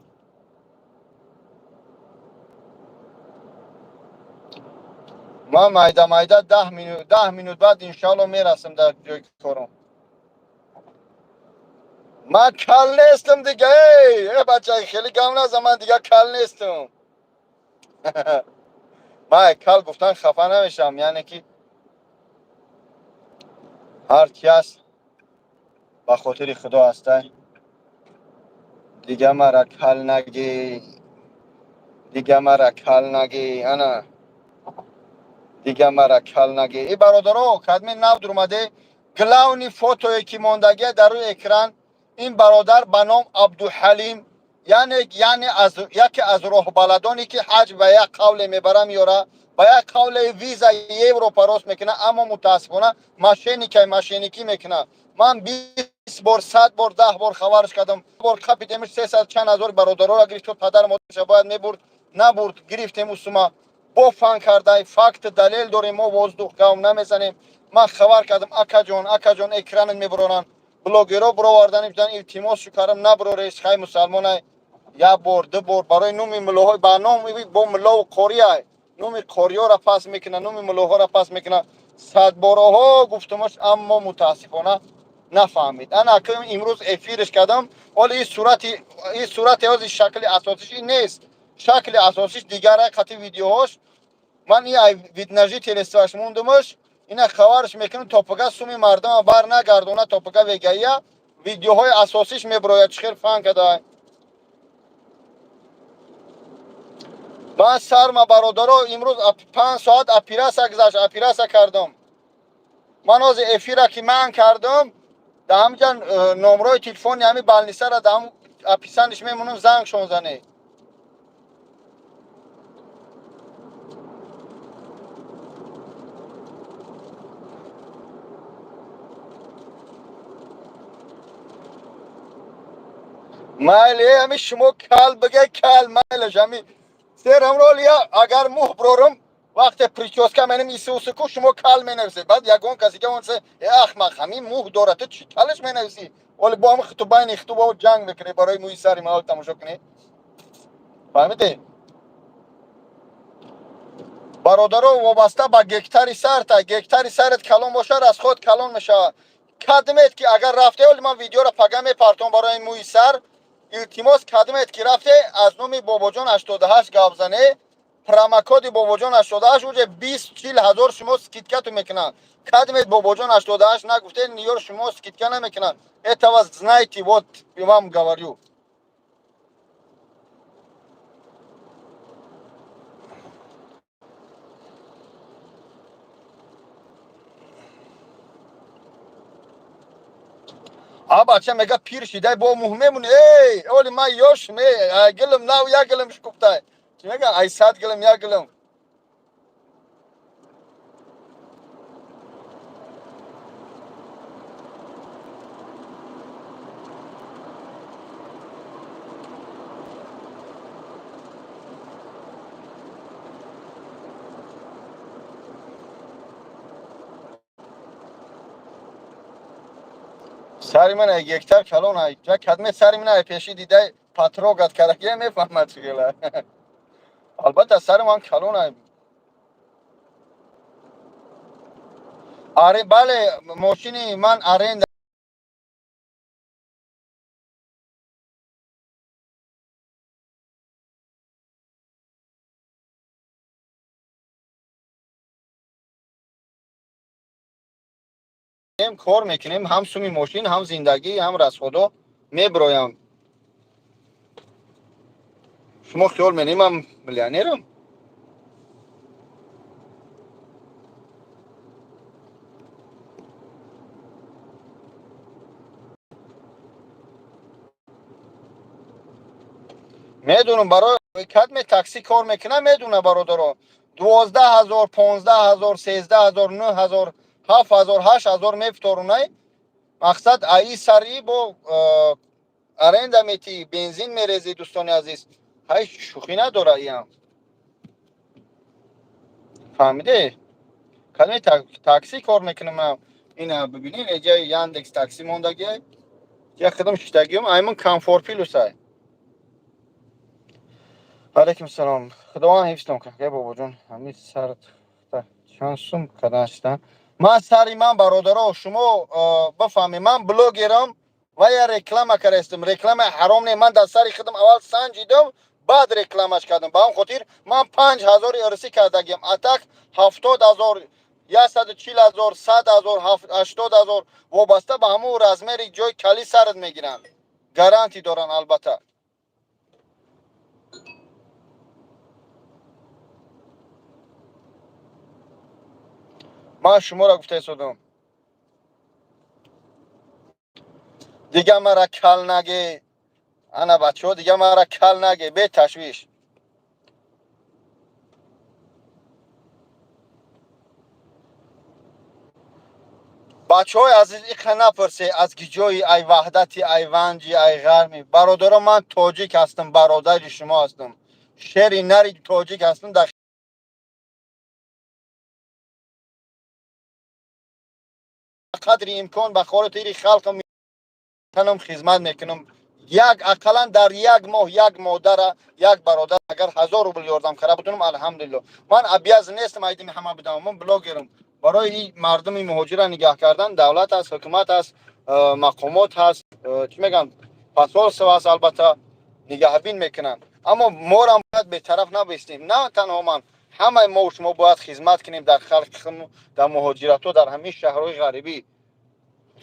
Ман майда майда 10 минут, 10 минут баъд иншоалло мерасам дар ҷои кором. Ман кал нестам дига. Эй, э бача, хеле гам назан, ман дига кал нестам. Ман кал гуфтан хафа намешавам, яъне ки ҳар чи ҳаст ба хотири худо ҳастай. Дига мара кал нагӣ, дига мара кал нагӣ, ана дига мара кал нагӣ. И бародаро, кадми нав дурмаде, главный фотое ки мондагия дар рӯи экран, ин бародар ба ном Абдуҳалим. Яъне аз яке аз роҳбаладоне, ки ҳаҷ ба як қавле мебара, меёра, ба як қавле виза Европа рост мекунад, аммо мутаассифона мошенникай, мошенникӣ мекунад. Ман 20 бор, 100 бор, 10 бор хабарш кардам, бор қапидемш, 300 чанд ҳазор бародароро гирифт. Падар модарша бояд мебурд, набурд, гирифтем усума бо фан кардай. Факт, далел дорем, мо воздух гав намезанем. Ман хабар кардам: «Акаҷон, акаҷон, экранат мебуроранд, блогеро буровардан, илтимос кардам, набурореш, хай мусалмонай, як бор, ду бор барои номи муллоҳо, ба номи бо муллову қориай, номи қориёра пас мекунад, номи муллоҳоро пас мекунад». Садбораҳо гуфтумаш, аммо мутаассифона нафаҳмид. Ана акм имрӯз эфирш кардам. Ҳоли ин сурати ҳози шакли асосиш ин нест, шакли асосиш дигара. Қати видеоҳош ман и вид на жительство ш мондумаш. Ина хабарш мекунам, то пага суми мардама бар нагардона, то пага вегая видеоҳои асосиш мебирояд, чӣ хел фан када. Ман сарма, бародаро, имрӯз 5 соат операция гузашт, операция кардам. Ман ҳозир эфира ки ман кардам, дар ҳамҷа номрои телефони ҳами больница ра дар описание ш мемонам, зангшон зане. Майли, ҳами шумо кал биге, кал, майлаш. Ҳами серамролия агар мӯҳ бирорам, вақте причёска менем, исусуку, шумо кал менависед. Баъд ягон каси га э, ахмақ, ҳамин мӯҳ дора, ту чӣ калаш менависӣ? Оли бо ҳами хиту байни хиту бо ҷанг мекунӣ барои мӯи сари ман. Тамошо кунӣ, фаҳмидӣ, бародаро? Вобаста ба гектари сарта, гектари сарат калон бошад, расход калон мешавад. Кадмет ки агар рафте, оли ман видеоро пага мепартом барои мӯи сар. Илтимос, кадмет ки рафте, аз номи Бобоҷон 88 гап зане, промокод и Бобоҷон 88, уже 20-40 ҳазор шумо скидка ту мекунанд. Кадмет Бобоҷон 88 нагуфте, ниёр шумо скидка намекунанд. Это вас знаете, вот вам говорю. А бача мега, пир шидай, бо муҳ мемуни. Эй, оли ман ёш ме, гилм нав як гилм шукуфтай. Чӣ мега, ай 100 гилм як гилм. Сари ман ай гектар калон ай. Кадме сари ман ай пеши дидай, патрогат карагия, мефаҳмад чӣ гела. Албатта, сари ман калон ай. Аре, бале, мошини ман аренда. Кор мекунем, ҳам суми мошин, ҳам зиндагӣ, ҳам расход о мебироям. Шумо хиёл менем ман миллионерам? Медунам, барои кадме такси кор мекунам, медуна, бародаро, 12 000, 15 000, 13 000, 9000, 7000, 8000 мефторунай. Мақсад, аи сари бо аренда метӣ, бензин мерезӣ. Дӯстони азиз, ҳай, шӯхӣ надора иам, фаҳмиде? Кадме такси кор мекунам, ина бибинед, эҷаи Яндекс Такси мондагиай, я худам шиштагиам, аймон Комфорт Плюсай. Алайкум салом, Худованд ҳифзтон кунад. Бобоҷон, ҳамин сар чанд сум кадан шидан? Ман сари ман, бародаро, шумо бифаҳмед, ман блогерам ва я реклама карастам. Реклама ҳаром не, ман дар сари худам аввал санҷидам, баъд рекламаш кардам. Ба он хотир ман 5000 ирсӣ кардагиам, а так 70 000, 140 000, 100 000, 80 000, вобаста ба ҳамун размер и ҷои кали сарат мегиранд. Гарантӣ доранд, албатта. Ман шуморо гуфта истодам, дига мара кал наге. Ана бачаҳо, дига мара кал наге, беташвиш. Бачаҳои азиз, иқа напурсе, аз гиҷои, ай Ваҳдати, ай Ванҷи, ай Ғарми. Бародаро, ман тоҷик ҳастам, бародари шумо ҳастам, шери нари тоҷик ҳастам. Дар қадри имкон ба хотири халқам танам хизмат мекунам. Як ақаллан дар як моҳ як модара, як бародар агар 1000 рубл ёрдам карда бутунам, алҳамдулилло. Ман обязан нестам айдими ҳама бидам, ман блогерам. Барои мардуми муҳоҷира нигаҳ кардан давлат аст, ҳукумат аст, мақомот ҳаст, чӣ мегӯям, посольство аст, албатта нигаҳбин мекунанд. Аммо морам бояд бетараф набистем. На танҳо ман, ҳамаи мо шумо бояд хизмат кунем дар халқи, дар муҳоҷиратҳо, дар ҳамин шаҳрҳои ғарибӣ.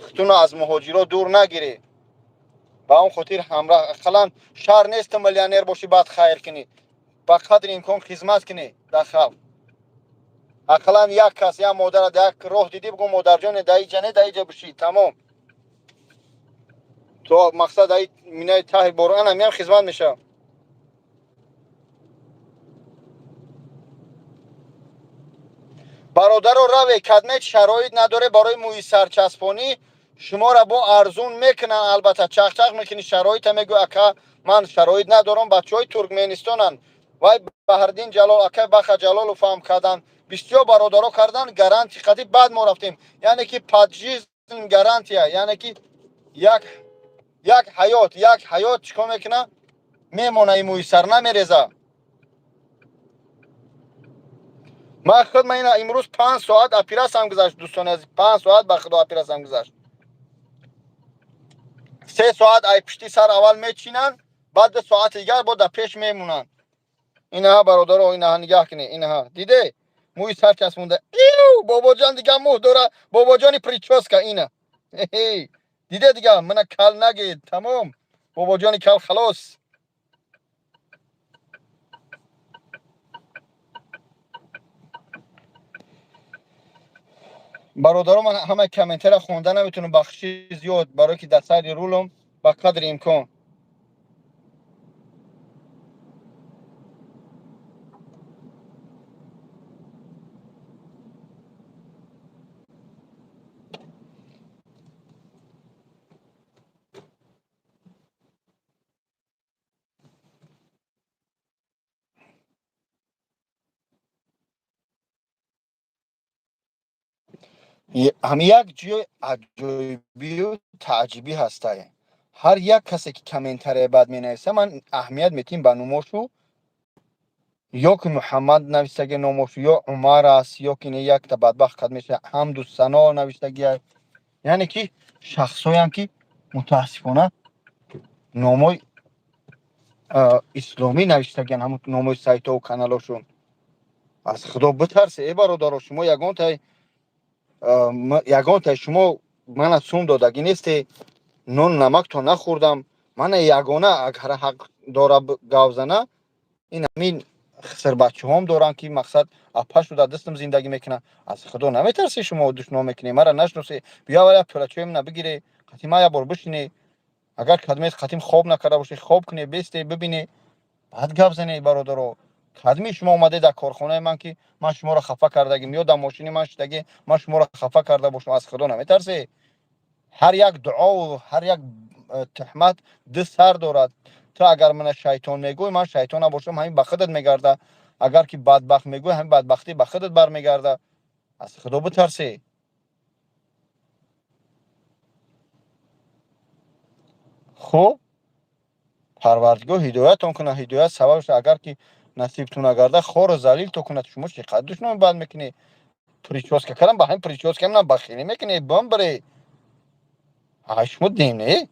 Хутуно аз муҳоҷиро дур нагиред. Ба он хотир ҳамроҳ, ақаллан шар нест ту миллионер бошӣ, баъд хайр кунӣ. Ба қадри имкон хизмат кунӣ дар халқ. Ақаллан як кас, як модара як роҳ дидӣ, бигӯ: «Модарҷоне, дар иҷа не, дар иҷа бишӣ». Тамом, то мақсад ай минаи таҳи борон ана миам хизмат мешавам. Бародаро, раве кадмет шароит надоре барои мӯи сарчаспонӣ, шуморо бо арзун мекунанд. Албатта чақчақ мекунӣ, шароита мегӯ: «Ака, ман шароит надорам». Бачаҳои туркменистонанд, вай Баҳриддин Ҷалол, акай Баха Ҷалолов ҳам карданд, бисёр бародаро кардан, гарантия қади. Баъд мо рафтем, яъне ки пожизненная гарантия, яъне ки як ҳаёт, як ҳаёт чӣ кор мекуна, мемона, и мӯи сар намереза. Ман худ ман ина имрӯз 5 соат операсиям гузашт, дӯстони азиз, 5 соат, ба худо, операсиям гузашт. 3 соат ай пишти сар аввал мечинанд, баъд 2 соати дигар бо дар пеш мемонанд. Инаҳа, бародаро, инаҳа, нигаҳ кунед, инаҳа, диде, мӯи сар часпонда. Ию, бобоҷон дига мӯ дора, бобоҷони прическа ина диде, дига мана кал нагед, тамом, бобоҷони кал халос. Бародаро, ман ҳамаи комментария хонда наметавонам, бахши зиёд, барое ки дар сари рулам. Ба қадри имкон. Ҳами як ҷои аҷоибию тааҷҷубӣ ҳастае. Ҳар як касе ки комментария бад менависа, ман аҳамият метиҳем ба номошу, ё ки Муҳаммад навистаги номошу, ё Умар аст, ё ки не, якта бадбахт қад меша, ҳамду сано навистаги, яъне ки шахсҳоям ки мутаассифона номои исломӣ навиштагиан, ҳамун номои сайтову каналошон. Аз худо битарсе, э бародаро. Шумо ягонтай шумо мана сум додагӣ несте, нон намакто нахӯрдам. Мана ягона агар ҳақ дора гав зана, ин ҳамин хисрбачаҳом доранд, ки мақсад апа шуда дастам зиндагӣ мекунанд. Аз худо наметарсе, шумо душном мекунед, мара нашносе. Биё, аввал як пиёлачои мана бигире, қатӣ ма як бор бишине. Агар кадмет қатим хоб накарда бошед, хоб куне, бесте, бибине, баъд гап занед. Бародаро, кадми шумо омаде дар корхонаи ман, ки ман шуморо хафа кардагим, ё дар мошини ман шидагӣ, ман шуморо хафа карда бошам? Аз худо наметарсе? Ҳар як дуову ҳар як туҳмат ду сар дорад. Ту агар мана шайтон мегӯй, ман шайтон набошам, ҳамин ба худат мегарда. Агар ки бадбахт мегӯй, ҳамин бадбахтӣ ба худат бармегарда. Аз худо битарсе. Хуб, Парвардигор ҳидоятон кунад, ҳидоят сабаб шуда, агар ки насибтон нагарда, хору залилто кунад. Шумо чӣ қадр душмони бад мекунед? Прическа кардам, ба ҳамин прическа мана бахилӣ мекунед, бомбре. Ай шумо дем не?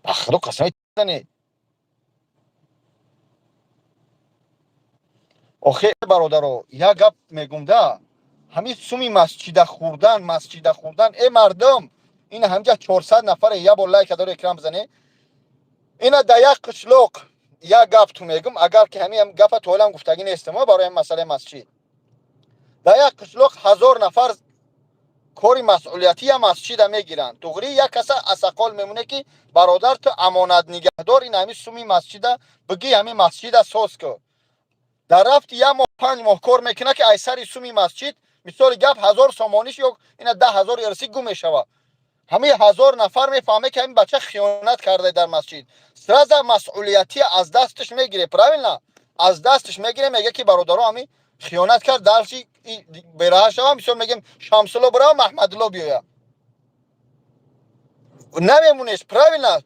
Ба худо қасам занед. Охе, бародаро, як гап мегум да, ҳамин суми масҷида хӯрдан, масҷида хӯрдан. Э мардум, ина ҳамҷа 400 нафаре, як бор лайка дори экран бизане. Ина да як қишлоқ як гап ту мегум, агар ки ҳамин гапа то ҳолам гуфтагӣ нестам барои ҳамин масъалаи масҷид. Дар як қишлоқ 1000 нафар кори масъулиятия масҷида мегиранд. Туғри як каса асақол мемоне, ки бародар, ту амонат нигаҳдор, ин ҳамин суми масҷида бигӣ, ҳамин масҷида соз кун. Дар рафти як моҳ, 5 моҳ кор мекунад, ки ай сари суми масҷид, мисоли гап, 1000 сомониш ё ина 10 000 ирсӣ гум мешавад. Ҳамин 1000 нафар мефаҳме, ки ҳамин бача хиёнат карда дар масҷид. Сразу масъулиятия аз дасташ мегире, правильно, аз дасташ мегире, мега, ки бародаро, ҳамин хиёнат кард, дарси бераҳа шава. Мисол мегем, Шамсулло бирава, Маҳмадулло биёя, намемонеш, правильно?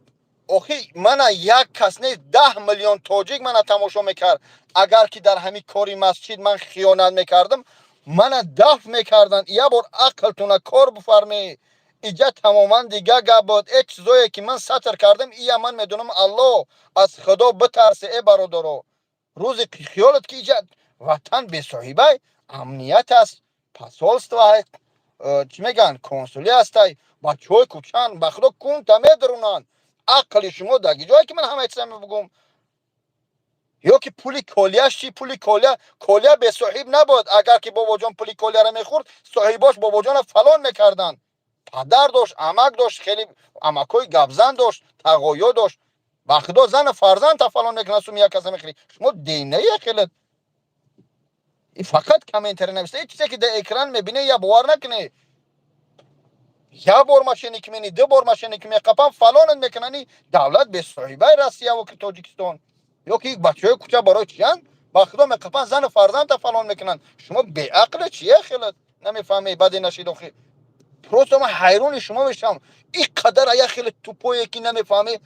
Охи, мана як кас нест, 10 миллион тоҷик мана тамошо мекард. Агар ки дар ҳамин кори масҷид ман хиёнат мекардам, мана даф мекарданд. Як бор ақлтуна кор бифармӣ. Иҷа тамоман дига гап буд. Э, чизое ки ман сатр кардам, ия ман медонам. Алло, аз Худо битарсе, э бародаро. Рӯзи хиёлат ки иҷа ватан бесоҳибай, амният аст, посольство, чӣ мегӯянд, консулӣ ҳастай, бачаҳои кӯчан, ба Худо, кунта медурунанд. Ақли шумо дар ҷое, ки ман ҳамаи чиза мебугум? Ё ки пули колияш чи? Пули колия, колия бесоҳиб набуд. Агар ки бобоҷон пули колияро мехӯрд, соҳибош бобоҷона фалон мекарданд. Падар дошт, амак дошт, хеле амакҳои гапзан дошт, тағоё дошт. Ба Худо, зану фарзанд та фалон мекунад, суми як каса мехӯри. Шумо динае хеле фақат комментарий нависта. Чизе ки дар экран мебине, я бовар накунӣ. Як бор мошенник мени, ду бор мошенник меқапам, фалонат мекунани. Давлат бесоҳибаи Россияву ки Тоҷикистон ё ки бачаҳои кӯча барои чиянд? Ба Худо, меқапан, зану фарзандта фалон мекунанд. Шумо беақле, чие хеле намефаҳме? Баде нашид. Охи, просто ман ҳайрони шумо мешавам, ин қадар ая хеле тупое, ки намефаҳме.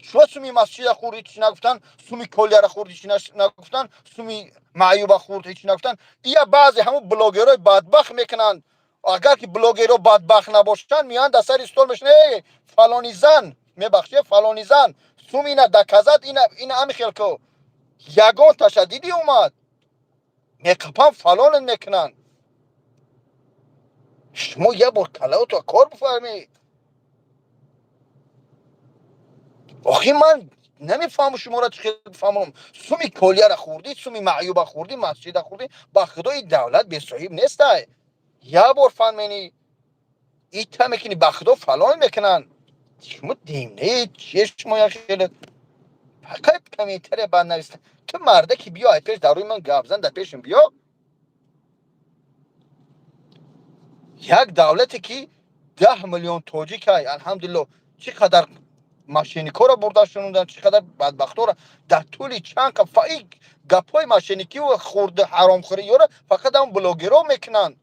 Чуа суми масҷида хӯрд, ҳеч нагуфтан, суми колияра хӯрд, ҳеч нагуфтан, суми маъюба хӯрд, ҳеч нагуфтан. Ия баъзе ҳамун блогерҳои бадбахт мекунанд. Агар ки блогерҳо бадбахт набошанд, меоянд, дар сари стол мешинанд: э, фалони зан, мебахши, фалони зан, сум ина доказать, ина ина ами хел ку. Ягон таша дидӣ омад? Меқапан, фалонат мекунанд. Шумо як бор калаото кор бифармӣ. Охи, ман намефаҳмам шуморо, чӣ хел бифаҳмам. Суми колияра хӯрдӣ, суми маъюба хӯрдӣ, масҷида хӯрдӣ. Ба Худои, давлат бесоҳиб нестай. Як бор фаҳмени, ита мекунӣ, ба Худо, фалон мекунанд. Шумо димне чие? Шумо як хеле фақат комментария бад нависта. Ту марда ки биё, ай пеш дар рӯи ман гап зан, дар пешам биё. Як давлате ки 10 миллион тоҷикай, алҳамдулилло, чӣ қадар мошенникҳоро бурда шунуданд, чӣ қадар бадбахтҳоро дар тӯли чанд фаи гапҳои мошенникию хурди ҳаромхӯриёро фақат ҳам блогерҳо мекунанд,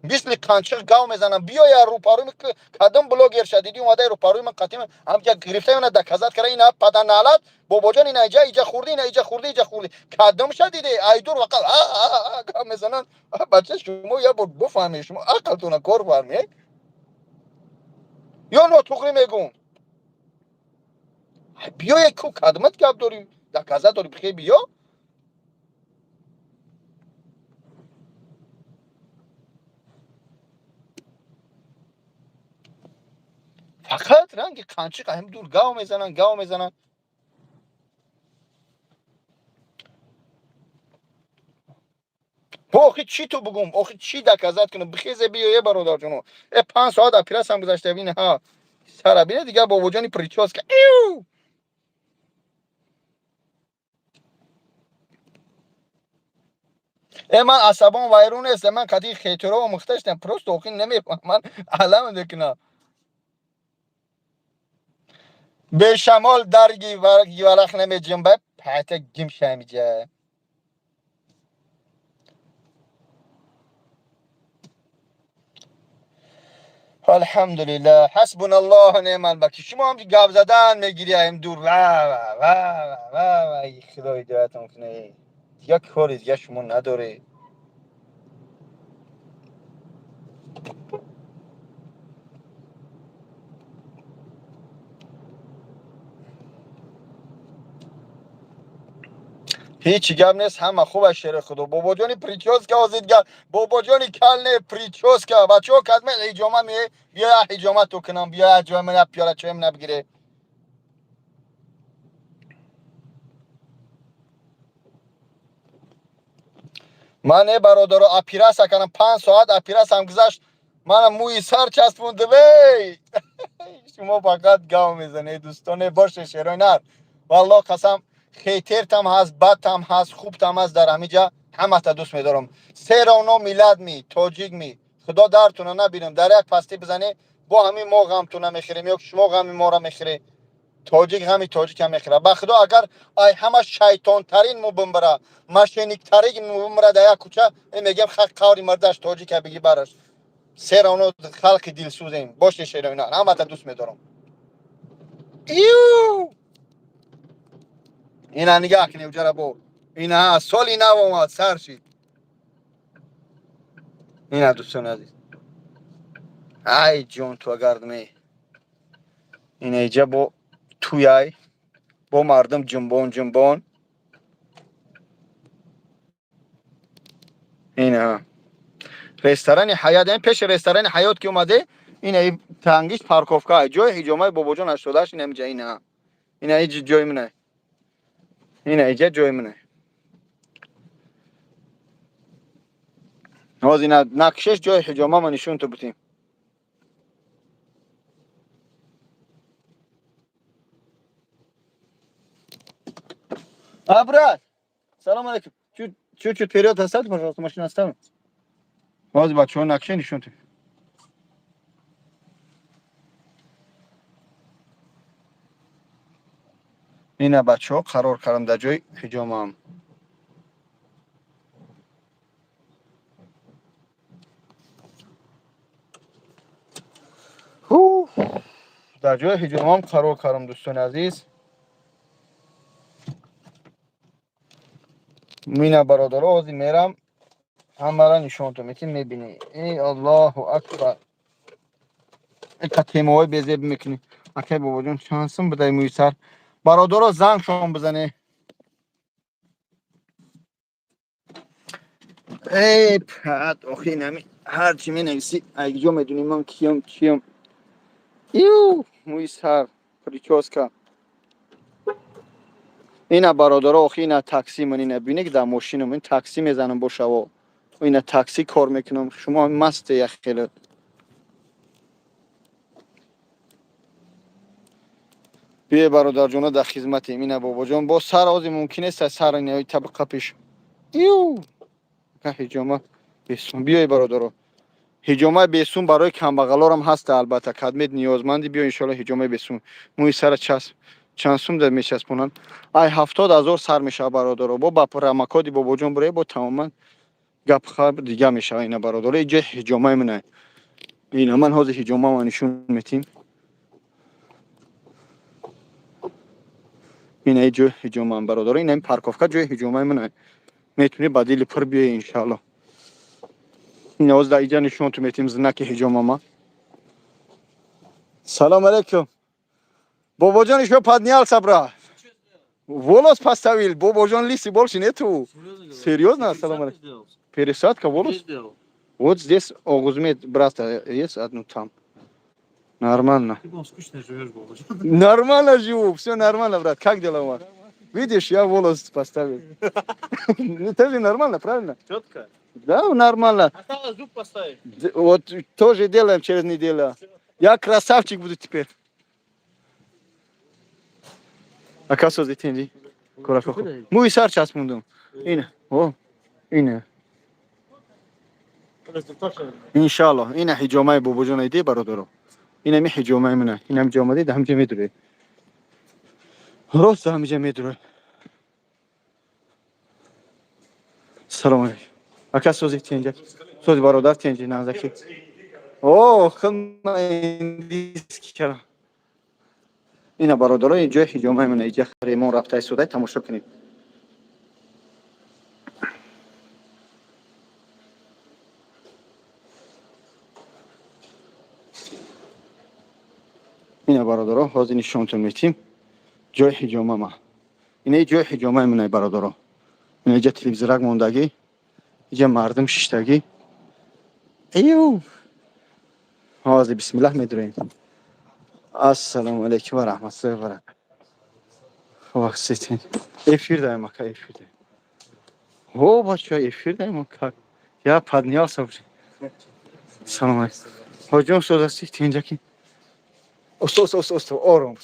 мисли қанчиқ гав мезананд. Биёя рӯпарӯи, кадом блогер шадидӣ омада рӯпарӯи ман қатим ҳамҷа гирифта, ина доказать кара, ина паданалат бобоҷон, ина иҷа иҷа хӯрдӣ, ина иҷа хӯрдӣ, иҷа хӯрдӣ. Кадом шадиде айдур вақат гав мезананд. Бача, шумо як бор бифаҳмед, шумо ақлтона кор фармед ё нотуғрӣ мегӯм? Биёе ку, кадомат гап дорӣ, доказать дорӣ, бихе биё. Фақат ранги қанчиқ ҳам дур гав мезананд, гав мезананд. Бо охи, чӣ ту бугум? Охи, чӣ доказать кунам? Бихезе, биё, е бародарҷоно. Э, 5 соат операсиям гузашта, бин, ҳа, сара бине дигар, бобоҷони причёска. Иу э, ман асабон вайрон нестам, ман қати хетеро омӯхта шудам. Просто охи намефаҳмам, ман алам мекунам. Бешамол дарги варах намеҷунба, пата гим шамиҷа. Алҳамдулиллаҳ, ҳасбуналлоҳ неъмал вакил. Шумо ҳам гап задан мегирӣ аим дур, ва ва ва ва ва. Худо ҳидоятон кунад. Дигар кори дига шумо надоред. Ҳечи гап нест, ҳама хуб аст, шери Худо. Бобоҷони причёска озидга, бобоҷони калне причёска. Бачаҳо, кадме ҳиҷома ме, биё, ҳиҷома ту кунам, биё, ҷои ман пиёла чой мана бигире. Ман, е бародаро, операция кардам, 5 соат операциям гузашт, мана мӯи сар часпондам. Эй, шумо фақат гав мезанед, дӯстоне. Боше, шерои нар, валло қасам, хейтертам ҳаст, бадтам ҳаст, хубтам ҳаст, дар ҳамиҷа ҳамата дӯст медорам. Всё равно миллат ми, тоҷик ми, худо дартуна набинам. Дар як пастӣ бизанӣ, бо ҳамин мо ғамтуна мехӯрем ё шумо ғами моро мехӯред. Тоҷик ғами тоҷикам мехӯрад. Ба худо, агар ай ҳама шайтонтарин мо бимбара, мошенниктарин мо бимбара дар як кӯча, мегем хақ қаври мардаш тоҷика биги бараш. Всё равно халқи дилсӯзем. Боше, шероина, ҳамата дӯст медорам. Иу, ина нигаҳ кунед, уҷара бо ина соли нав омад, сар шид. Ина, дӯстони азиз, ай ҷон, ту агар ме ина иҷа бо туяй, бо мардум ҷунбон ҷунбон. Ина ресторани Ҳаят, ин пеши ресторани Ҳаёт ки омаде, ина тангиш парковка, ҷои ҳиҷомаи бобоҷон 88. Ина инҷа, ина иҷ ҷои мина, ина иҷа ҷои мина. Ҳоз ина накшеш ҷои ҳиҷома ма нишон ту бутем. А, брат, салом алейкум. Чуть-чуть вперед оставьте, пожалуйста, машину оставим. Ҳозир, бачаҳо, накше нишон ту. Ина, бачаҳо, қарор кардам дар ҷои ҳиҷомаам. Дар ҷои ҳиҷомаам қарор кардам, дӯстони азиз. Мина, бародаро, ҳозир мерам, ҳамаро нишонтон метим, мебинӣ. Эй, аллоҳу акбар, ика темаҳои безеб мекунӣ. Акай бобоҷон, чанд сум будай мӯи сар? Бародаро, зангшон бизане. Эй пат, охи нами ҳарчи менависӣ, айҷо медунӣ ман киём, чиём. Ю, мӯи сар, прическа. Ина, бародаро, охи ина такси ман, ина бинед, ки дар мошинам ин такси мезанам бошаво, ина такси кор мекунам. Шумо масте як хеле. Бие, бародарҷоно, дар хизматем. Ина, бобоҷон, бо сар ози мумкин нест, сар ина табиқа пеш. Ю, ҳиҷома бесум. Биёй, бародаро, ҳиҷомаи бесум барои камбағалорам ҳаста, албатта. Кадмед ниёзманди, биё, иншоалло, ҳиҷомаи бесум. Мӯи сара часп чанд сум да мечаспонанд? Ай 70 000 сар мешавад, бародаро. Бо ба промокоди бобоҷон буред, бо тамоман гап хаб дига мешавад. Ина, бародаро, иҷои ҳиҷомаи мана. Ина ман ҳозир ҳиҷомама нишон метим. Ина ҷои ҳиҷомаам, бародаро. Ина ин парковка ҷои ҳиҷомаи мана. Метунӣ ба дили пур биёи, иншаалло. Ина ҳозир дар иҷа нишонтон метим знаки ҳиҷомама. Салом алейкум, бобоҷон. Ещё поднялся, брат, волос поставил. Бобоҷон, лысый больше нету. Серьезно? Салом алейкум. Пересадка волос. Вот здесь Огузмед, брата, есть одну там. Нормально. Ты, скучно живешь, бобоҷон. Нормально живу, все нормально, брат. Как дела у вас? Видишь, я волос поставил. Это же нормально, правильно? Четко. Да, нормально. Осталось зуб поставить. Вот тоже делаем через неделю. Я красавчик буду теперь. Ака, сози, тинди. Мӯи сар часпондум. Ина. О, ина. Иншалло, ина ҳиҷомаи бобоҷон иди, бародаро. Ина ми ҳиҷомаи мана. Ина ҳамҷа омадед, ҳамҷа медуред. Рост ҳамҷа медуред. Салом алейкум. Ака, сози, тинҷа. Сози, бародар, тинҷи назаки. О, хидма индийский кардам. Ина, бародаро, ин ҷои ҳиҷомаи мана, иҷа ремон рафта истодай, тамошо кунед. Ина, бародаро, ҳозир нишонтон метим ҷои ҳиҷомама. Ина ҷои ҳиҷомаи мана, бародаро. Ина иҷа телевизорак мондагӣ, иҷа мардум шиштагӣ. Ию, ҳозир бисмиллаҳ медурем. Ассалому алайкум ва раҳматуллоҳи ва баракатуҳ. Вақт эфир даем, ака, эфир даем. О, бача, эфир даем, как я поднялся уже. Салом алейкум, ҳоҷиён, соз ҳастӣ, тинҷаки? Оста, оста, оста, оста, ором.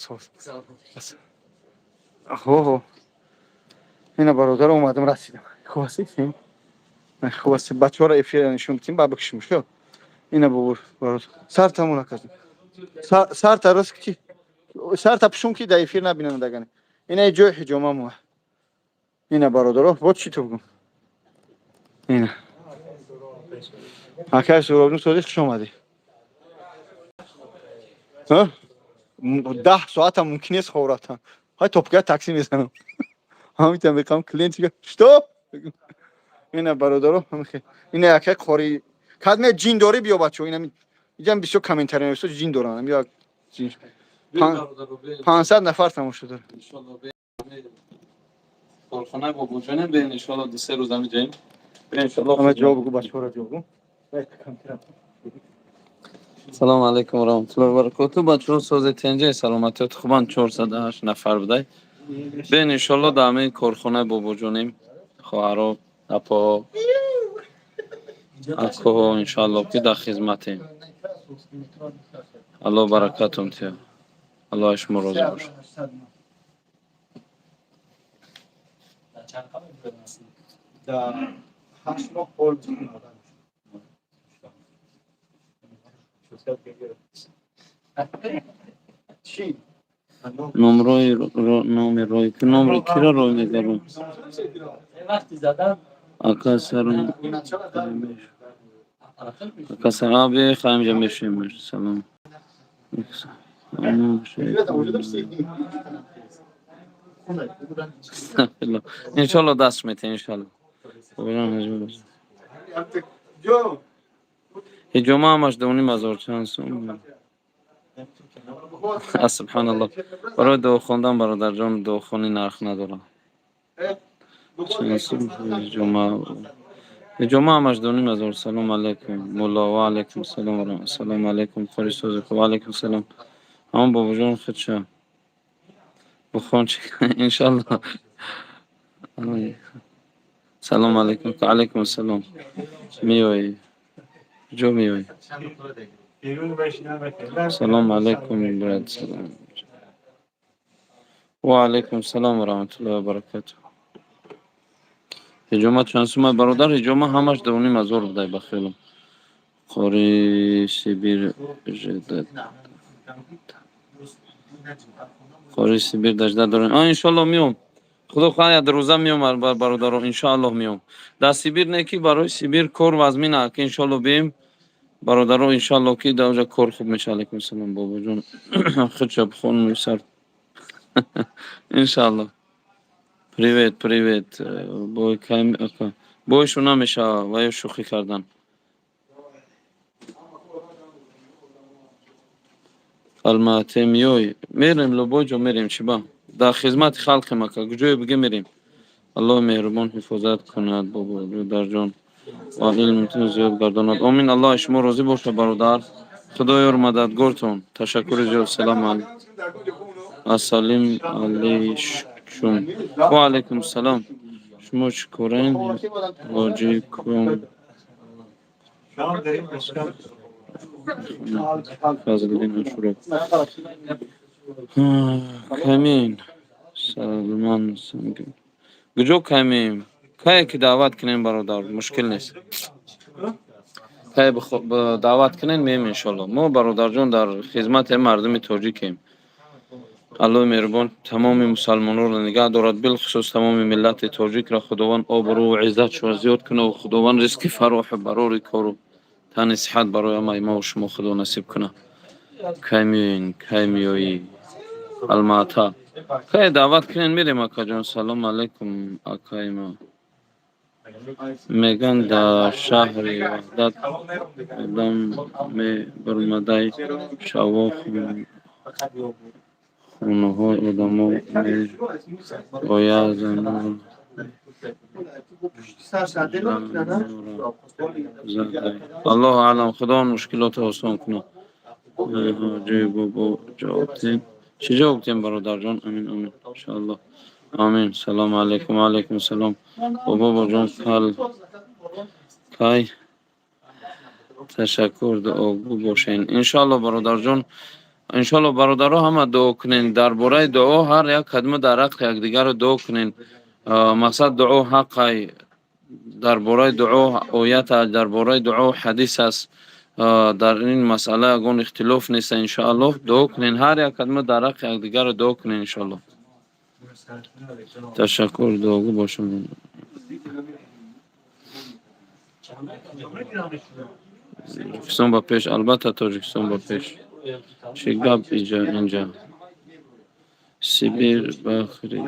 Хо, ина, бародар, омадам, расидам. Хуб ҳастӣ? Хуб ҳастӣ? Бачаҳоро эфир нишон бидем, ба бикшим шо. Ина, бобур, бародар, сар тамон накардем. Сарта рост ки, сарта пушум, ки дар эфир набинанд. Дагани ина ҷои ҳиҷомамо. Ина, бародаро, бо чӣ ту бигум? Ина, акай Суробҷон, соди, хуш омадӣ. 10 соата мумкин нест хоб рафтан. Ҳай, топка такси мезанам, ҳамитам беқам клиент что. Ина, бародаро, ина якай қори кадме ҷин дорӣ, биё, бачо. Ина, иҷам бисёр комментарий нависо, ҷин доранд. Биё, 500 нафар тамошо дорад. Корхонаи бобоҷонем, бе, иншоалло, 2-3 рӯз ҳамиҷаем. Бе, иншоалло. Ама ҷавоб бигӯ, бачаҳоро ҷавоб гӯ. Салому алайкум ва раҳматуллоҳи ва баракоту. Бачаҳо, сози, тенҷаи, саломатиёт хубанд? 408 нафар будай. Бен, иншоалло, дар ҳамин корхонаи бобоҷонем. Хоҳаро, апоҳо, акоҳо, иншоалло, ки дар хизматем. Аллоҳ баракатон тиҳад. Аллоҳ аз шумо розӣ бошад. Дар 8 моҳ пол. Чӣ? Номрои номи рой, номри киро рой мегарон? Ака, сарум, ака, сарам, бе, хаимҷа мешем. Салом. Иншолло, даст метем, иншолло. Ҳиҷома ҳамаш 2500, чанд сум? Субҳаналлоҳ. Барои дуо хондан, бародарҷон, дуохонӣ нарх надорад. Чанд сум ҳиҷома? Ҳиҷома ҳамаш 2500. Салому алайкум, мулло. Ва алайкум салом. Ассалому алайкум, қори, сози хуб? Ва алайкум салом. Ҳамон бобоҷон худша бухон, иншалло. Салому алайкум. Алайкум ассалом. Меоӣ? Куҷо меоӣ? Салому алайкум, брат. Салом. Ва алайкум салом ва раҳматуллоҳи ва баракатуҳ. Ҳиҷома чанд сума, бародар? Ҳиҷома ҳамаш 2500 будай, ба хиёлам. Қори Сибир жда, қори Сибир дажда дорем. А, иншоалло, меом. Худо хоҳад, як рӯза меом, бародаро, иншоаллоҳ, меом. Дар Сибир не, ки барои Сибир кор вазмин, ки иншоалло бием, бародаро, иншоалло, ки дар оҷа кор хуб мешавад. Алайкум салом, бобоҷон, худша бихон, мӯи сар, иншоалло. Привет, привет, бой кай, ака? Бойшу намешава ва ё шӯхӣ кардан. Алмате меёй? Мерем, любой ҷо мерем, чӣ ба? Дар хизмати халқем, ака, куҷое биге, мерем. Аллоҳи меҳрубон ҳифозат кунад, бободарҷон, ва илмтон зиёд гардонад. Омин. Аллоҳ аз шумо розӣ бошад, бародар. Худо ёр мададгортон. Ташаккури зиёд. Салому алайкум. Ассалим алайкум. Ва алайкум салом. Шумо чӣ корен, ҳоҷӣ кум? Фазлиддин Ашуров. Камин Салман, куҷо камем? Кае ки даъват кунем, бародар, мушкил нест. Кае даъват кунем, меем, иншолло. Мо, бародарҷон, дар хизмати мардуми тоҷикем. Аллоҳи меҳрубон тамоми мусалмононро нигаҳ дорад, билхусус тамоми миллати тоҷикро. Худованд обрӯву иззатшро зиёд кунад, худованд ризқи фароху барори кору тани сиҳат барои ҳамаи мову шумо худо насиб кунад. Кай меоен, кай меоӣ Алмаата? Кай даъват кунен, мерем, акаҷон. Салому алайкум, акаи ма. Меган, дар шаҳри Ваҳдат одам мебурмадай, шаво хонаҳои одамо меояд, занро задай. Аллоҳу аълам, худованд мушкилотро осон кунад. Ҳоҷи бобо, ҷавоб диҳем? Чӣ ҷавоб диҳем, бародарҷон? Амин, амин, иншоаллоҳ. Амин. Салому алайкум. Ва алайкум салом. Бобоҷон, кал кай? Ташаккур, дуогӯ бошен. Иншоалло, бародарҷон, иншоалло, бародаро, ҳама дуо кунен. Дар бораи дуо, ҳар як кадма дар ҳаққи якдигарро дуо кунен. Мақсад, дуо ҳаққай. Дар бораи дуо оят аст, дар бораи дуо ҳадис аст. Дар ин масъала ягон ихтилоф нест, иншоалло. Дуо кунен, ҳар як кадма дар ҳаққи якдигарро дуо кунен, иншоалло. Ташаккур, дуогӯ бошем. Тоҷикистон ба пеш, албатта, Тоҷикистон ба пеш. Чӣ гап иҷа инҷа? Сибир бахри.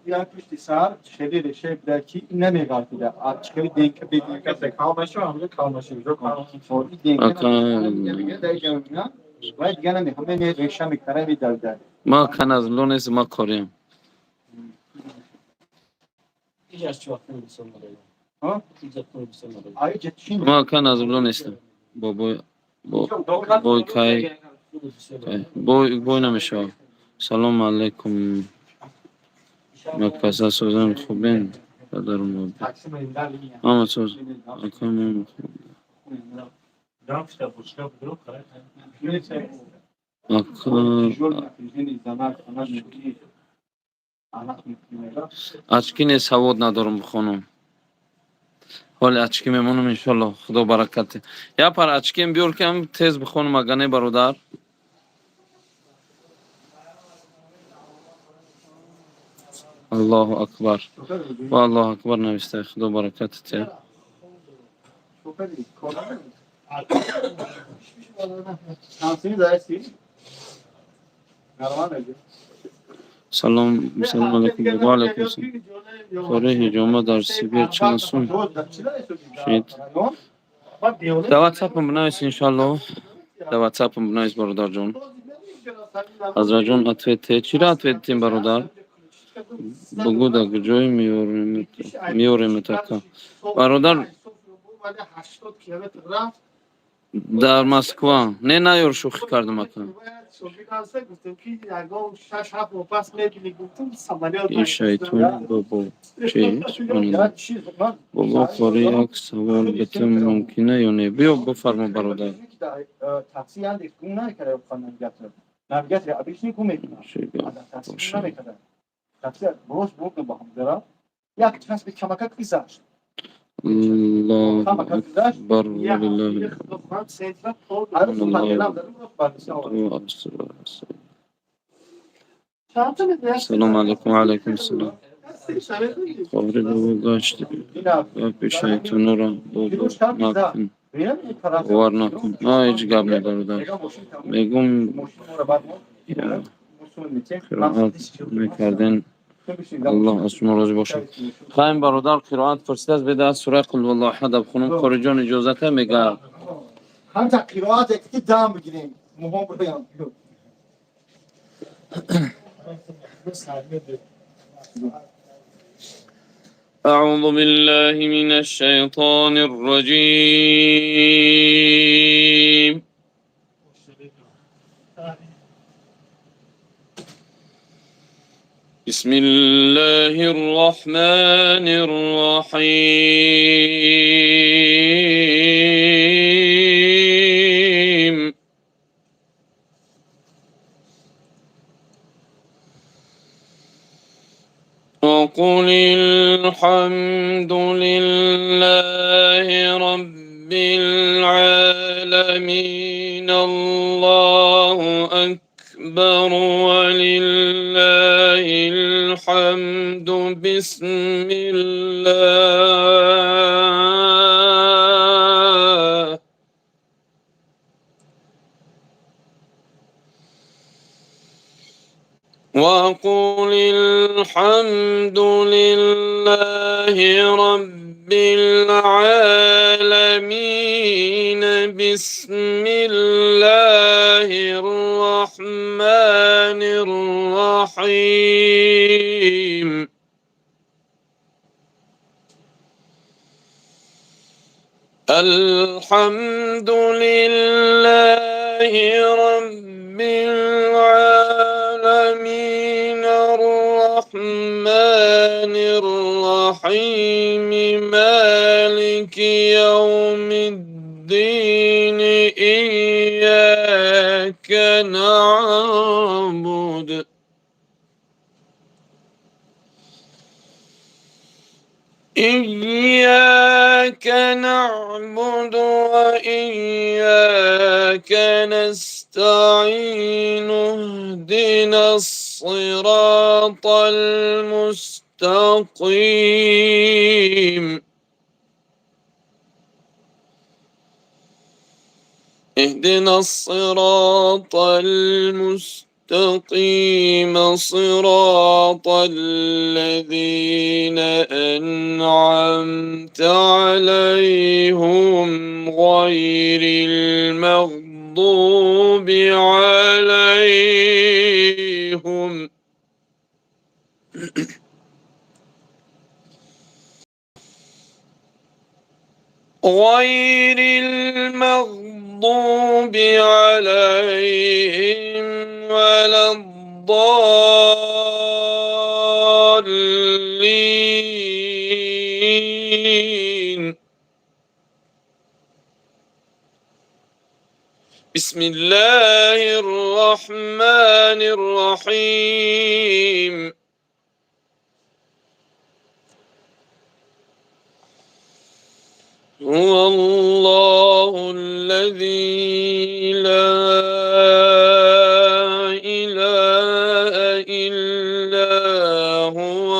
Як пушти сар хеле реша буда, ки намеғалтида. Хеле денка беденка. Дига намехоҳам, реша мекара, медавида. Ма каназло нест, ма кориям. Ма каназло нестам. Бобой, бой кай бой, бой намешавад. Салому алайкум. Макпаса созан, хубен, падару модар? Ҳама соз. Акамон хуб. Ака, очки не, савод надорам бихонам. Ҳоли очки мемонам, иншолло, худо баракате. Як пар очки м биёр, ки тез бихонам, ага не, бародар. Аллоҳу акбар ва Аллоҳу акбар нависта. Худо баракати тия. Салом, салому алайкум. Ва алайкум салом. Кори ҳиҷома дар Сибир чанд сум шид? Дар ватсапам бинавис, иншоалло. Дар ватсапам бинавис, бародарҷон. Ҳазратҷон, ответ те. Чиро ответ тем, бародар? Бугӯ, дар куҷое меёремет, ака? Бародар, дар Москва. Не, наёр, шӯхӣ кардам, ака. Ин шайтони бобо чи? Бобо қори, як савол битим мумкина ё не? Биё, бифармо, бародар. Такси Яндекс гум намекарда, навигатор. Навигатор обычный гум мекунад. Намекарда. Такси боз бурд ба ҳамдара. Як часби камакак гузашт. Аллоҳу акбар, валиллаҳи. Салому алайкум. Ва алайкум салом. Қори бобо, гашт гапи шайтонуро бобо накун, бовар накун. На, ҳеҷ гап не, бародар. Мегум, қироат мекарден, Аллоҳ аз шумо розӣ бошад. Хайм, бародар қироат пурсидааст, беда сураи Қул ҳуваллоҳу аҳад бихонам. Қориҷон, иҷозата мега. Ҳамта қироат ки дам бигирем. Муҳом будаям. أعوذ بالله من الشيطان الرجيم. بسم الله الرحمن الرحيم. وقل الحمد لله رب العالمين، الله أكبر ولله الحمد. بسم الله. وقل الحمد لله رب العالمين، بسم الله الرحمن الرحيم. الحمد لله رب العالمين. الرحيم مالك يوم الدين إياك نعبد إياك نعبد وإياك نستعين اهدنا الصراط المستقيم اهدنا الصراط المستقيم صراط الذين أنعمت عليهم غير المغضوب عليهم غير المغضوب عليهم ولا الضالين. بسم الله الرحمن الرحيم. هو الله الذي لا إله إلا هو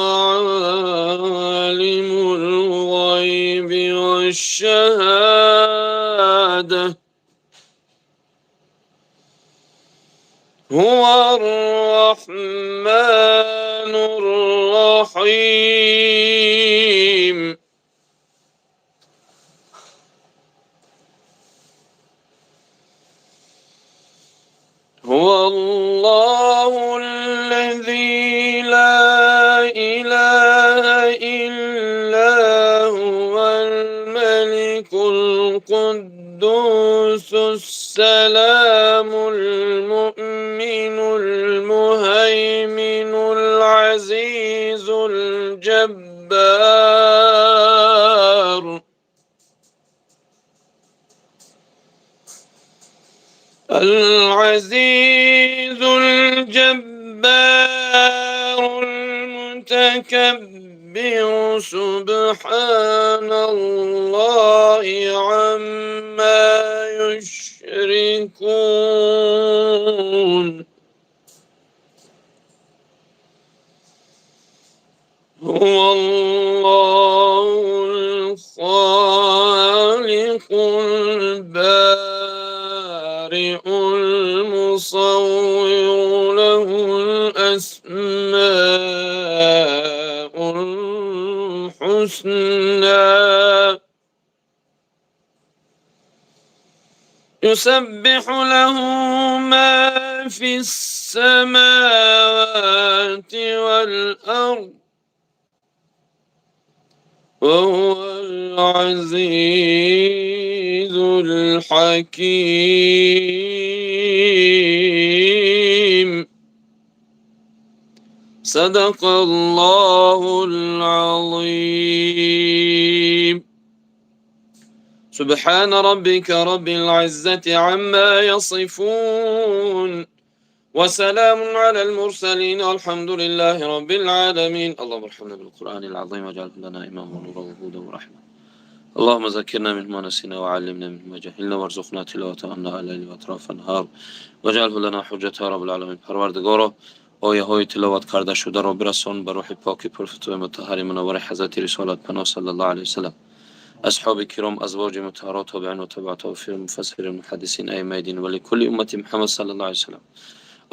عالم الغيب والشهادة هو الرحمن الرحيم. هو الله الذي لا إله إلا هو الملك القدوس السلام المؤمن المهيمن العزيز الجبار العزيز الجبار المتكبر سبحان الله عما يشركون. هو الله الخالق البارئ المصور له الأسماء الحسنى يسبح له ما في السماوات والأرض وهو العزيز الحكيم. صدق الله العظيم. سبحان ربك رب العزة عما يصفون وسلام على المرسلين والحمد لله رب العالمين. اللهم ارحمنا بالقرآن العظيم واجعله لنا إماما ونورا وهدى ورحمة. اللهم ذكرنا منه ما نسينا وعلمنا منه ما جهلنا وارزقنا تلاوته آناء الليل وأطراف النهار واجعله لنا حجة يا رب العالمين. پروردگارا آیه های تلاوت کرده شده را برسان به روح پاک پرفتوح مطهر منور حضرت رسالت پناه صلی الله علیه وسلم، اصحاب کرام، ازواج مطهرات، تابعین و تبع تابعین، مفسرین، محدثین، ائمه دین و لکل امت محمد صلی الله علیه وسلم.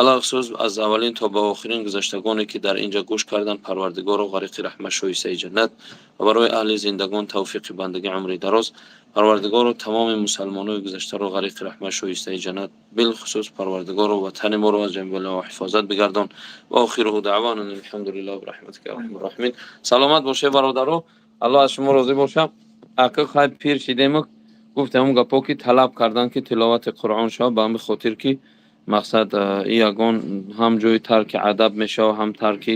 алалхусус аз аввалин то ба охирин гузаштагоне ки дар инҷа гӯш карданд, Парвардигоро ғариқи раҳмат, шоистаи ҷаннат ва барои аҳли зиндагон тавфиқи бандагӣ, умри дароз. Парвардигоро тамоми мусалмонои гузаштаро ғариқи раҳмат, шоистаи ҷаннат, билхусус Парвардигоро ватани моро аз ҷамъи балоҳо ҳифозат бигардон. Ва охируҳу даъвана алҳамдулиллаҳи раҳматика я арҳамар раҳимин. Саломат боше бародаро, Аллоҳ аз шумо розӣ боша. Ака хай пир шидем, гуфтем он гапо ки талаб кардан ки тиловати Қуръон шава, ба ҳамин хотир ки мақсад ягон ҳам ҷои тарки адаб мешава, ҳам тарки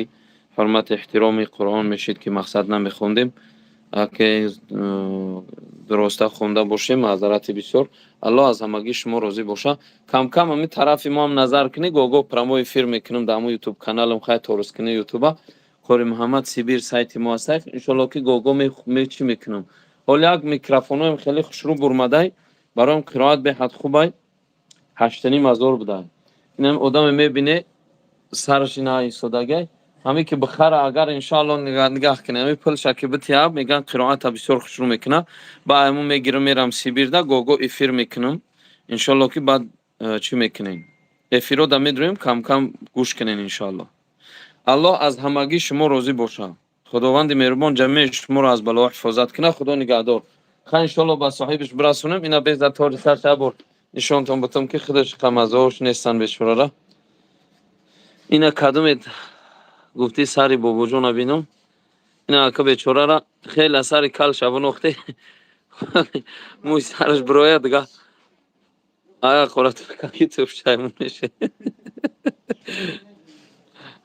Ҳурмати эҳтироми Қуръон мешид, ки мақсад намехондем. Ки дуруста хонда бошем, маъзарати бисёр. Аллоҳ аз ҳамагӣ шумо розӣ боша. Кам-кам ҳамин тарафи мо ҳам назар кунӣ, гоҳ-гоҳ прямой эфир мекунам дар ҳамун ютуб каналам, хай торус кунӣ ютуба. Қори Муҳаммад Сибир сайти мо аст. Иншоалло, ки гоҳ-гоҳ чӣ мекунам. Ҳоло як микрофонҳоям хеле хушрӯ бурмадай, бароям қироат беҳад хубай. 8,5 ҳазор будай. Инам одаме мебине, сараш ина истодагай. Ҳаме ки бихара, агар иншоалло нигаҳ кунӣ, ҳами пулша ки битиҳаб, мегӯянд, қироата бисёр хушрӯ мекунад. Ба айму мегирам, мерам Сибирда, гоҳ-гоҳ эфир мекунам. Иншоалло, ки баъд чӣ мекунем? Эфиро да медроем, кам-кам гӯш кунен, иншоалло. Аллоҳ аз ҳамагӣ шумо розӣ бошад. Худованди меҳрубон ҷамеи шуморо аз балоҳо ҳифозат кунад. Худо нигаҳдор. Хай, иншоалло, ба соҳибаш бирасонем. Ина беза тори сар бор нишонтон бутам, ки худаш қамазош нестан бечорара. Ина кадумед гуфтӣ, сари бобоҷона бинам. Ина ака бечорара хеле сари кал шабонохте, мӯи сараш бирояд, дига ая қоратаки ту пушаймон меше.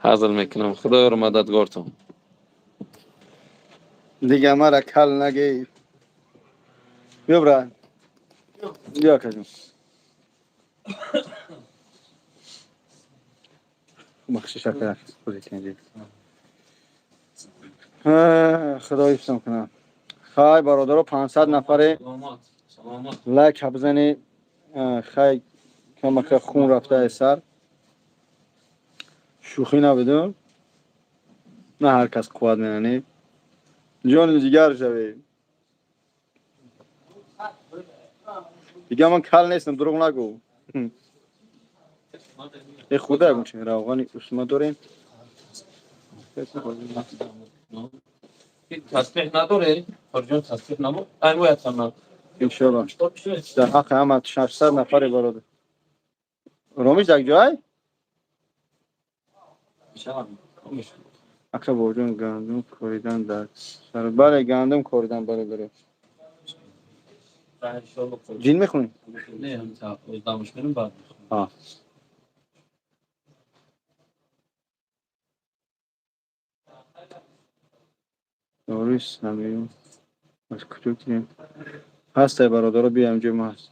Ҳазл мекунам. Худоёро мададгортон. Дига мара кал нагӣ. Биё, брат. Биё, акаҷон. Бахшиш, ака, худитен. Худо ҳифзам кунад. Хай, бародаро, 500 нафаре лайк бизанед. Хай, камака хун рафта сар. Шӯхӣ набудум. На ҳар кас қувват менанӣ. Ҷони ҷигар шавед. Дига ман кал нестам, дурӯғ нагӯ. Э, худа ягон чи равғани усма дорем. Тасбеҳ надоре? Ҳоҷиҷон, тасбеҳ набуд? Ай моятам. Иншоалло. Дар ҳаққи ҳама 600 нафаре, бародар. Ромиш дар ҷой? Ака бобоҷон, гандум коридан дар сар. Бале, гандум коридан, бародаро. Ҷин мехонӣ? Не, дамаш мерем, баъд. А. Дорис намеюм. Аз куҷо гирем? Ҳастай, бародаро, бия, инҷо мо ҳаст.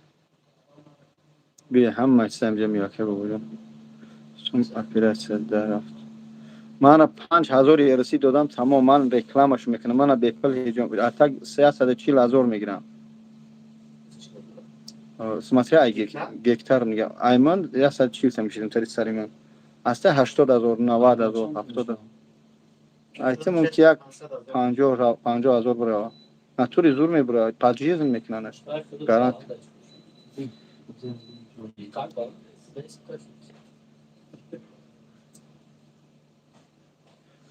Бия, ҳама чиз инҷа меояд, бобоҷон. Сум оператсия дарафт. Мана 5000 ерси додам, тамом, ман рекламаш мекунам. Мана бепул ҳеҷ атак 340 000 мегирам. Смотри, ай гектар мегам. Ай ман 140 та мешидам тари сари ман. Аста 80 000, 90 000, 70. Айта мумкин як 50 50 000 бирава. Натури зур мебура, поджизм мекунанаш. Гарант.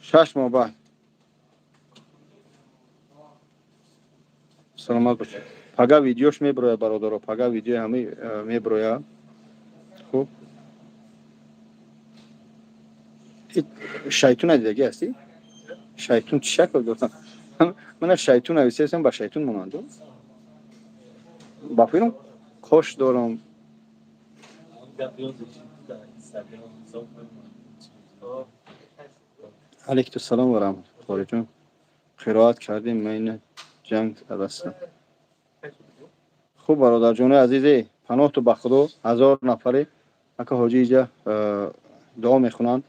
6 моҳ баъд. Саломат бошед. Пага видеош меброяд, бародаро, пага видеои ҳамаи меброяд. Хуб. Шайтун дидагӣ ҳастӣ? Шайтун чӣ шакл дорад? Мана шайтун нависестам, ба шайтун монанду. Ба фикрам кош дорам. Алейкум салом ва раҳматуллоҳ. Қориҷон, қироат кардем, ман ина ҷанг задастам. Хуб, бародарҷонои азизе, паноҳту ба Худо, 1000 нафаре, ака ҳоҷи иҷа дуо мехонанд.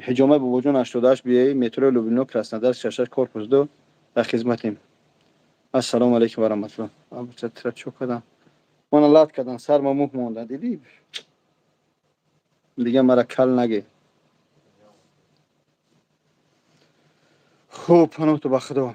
Ҳиҷомаи бобоҷон 88 биёи, метрои Люблино, Краснодар, 66, корпус 2, дар хизматем. Ассалому алайкум ва раҳматуллоҳ. Абуча тира чо кардам? Мана лат кардан, сарма мӯҳ монда, дидӣ? Дига мара кал наге. Хуб, паноҳту ба Худо.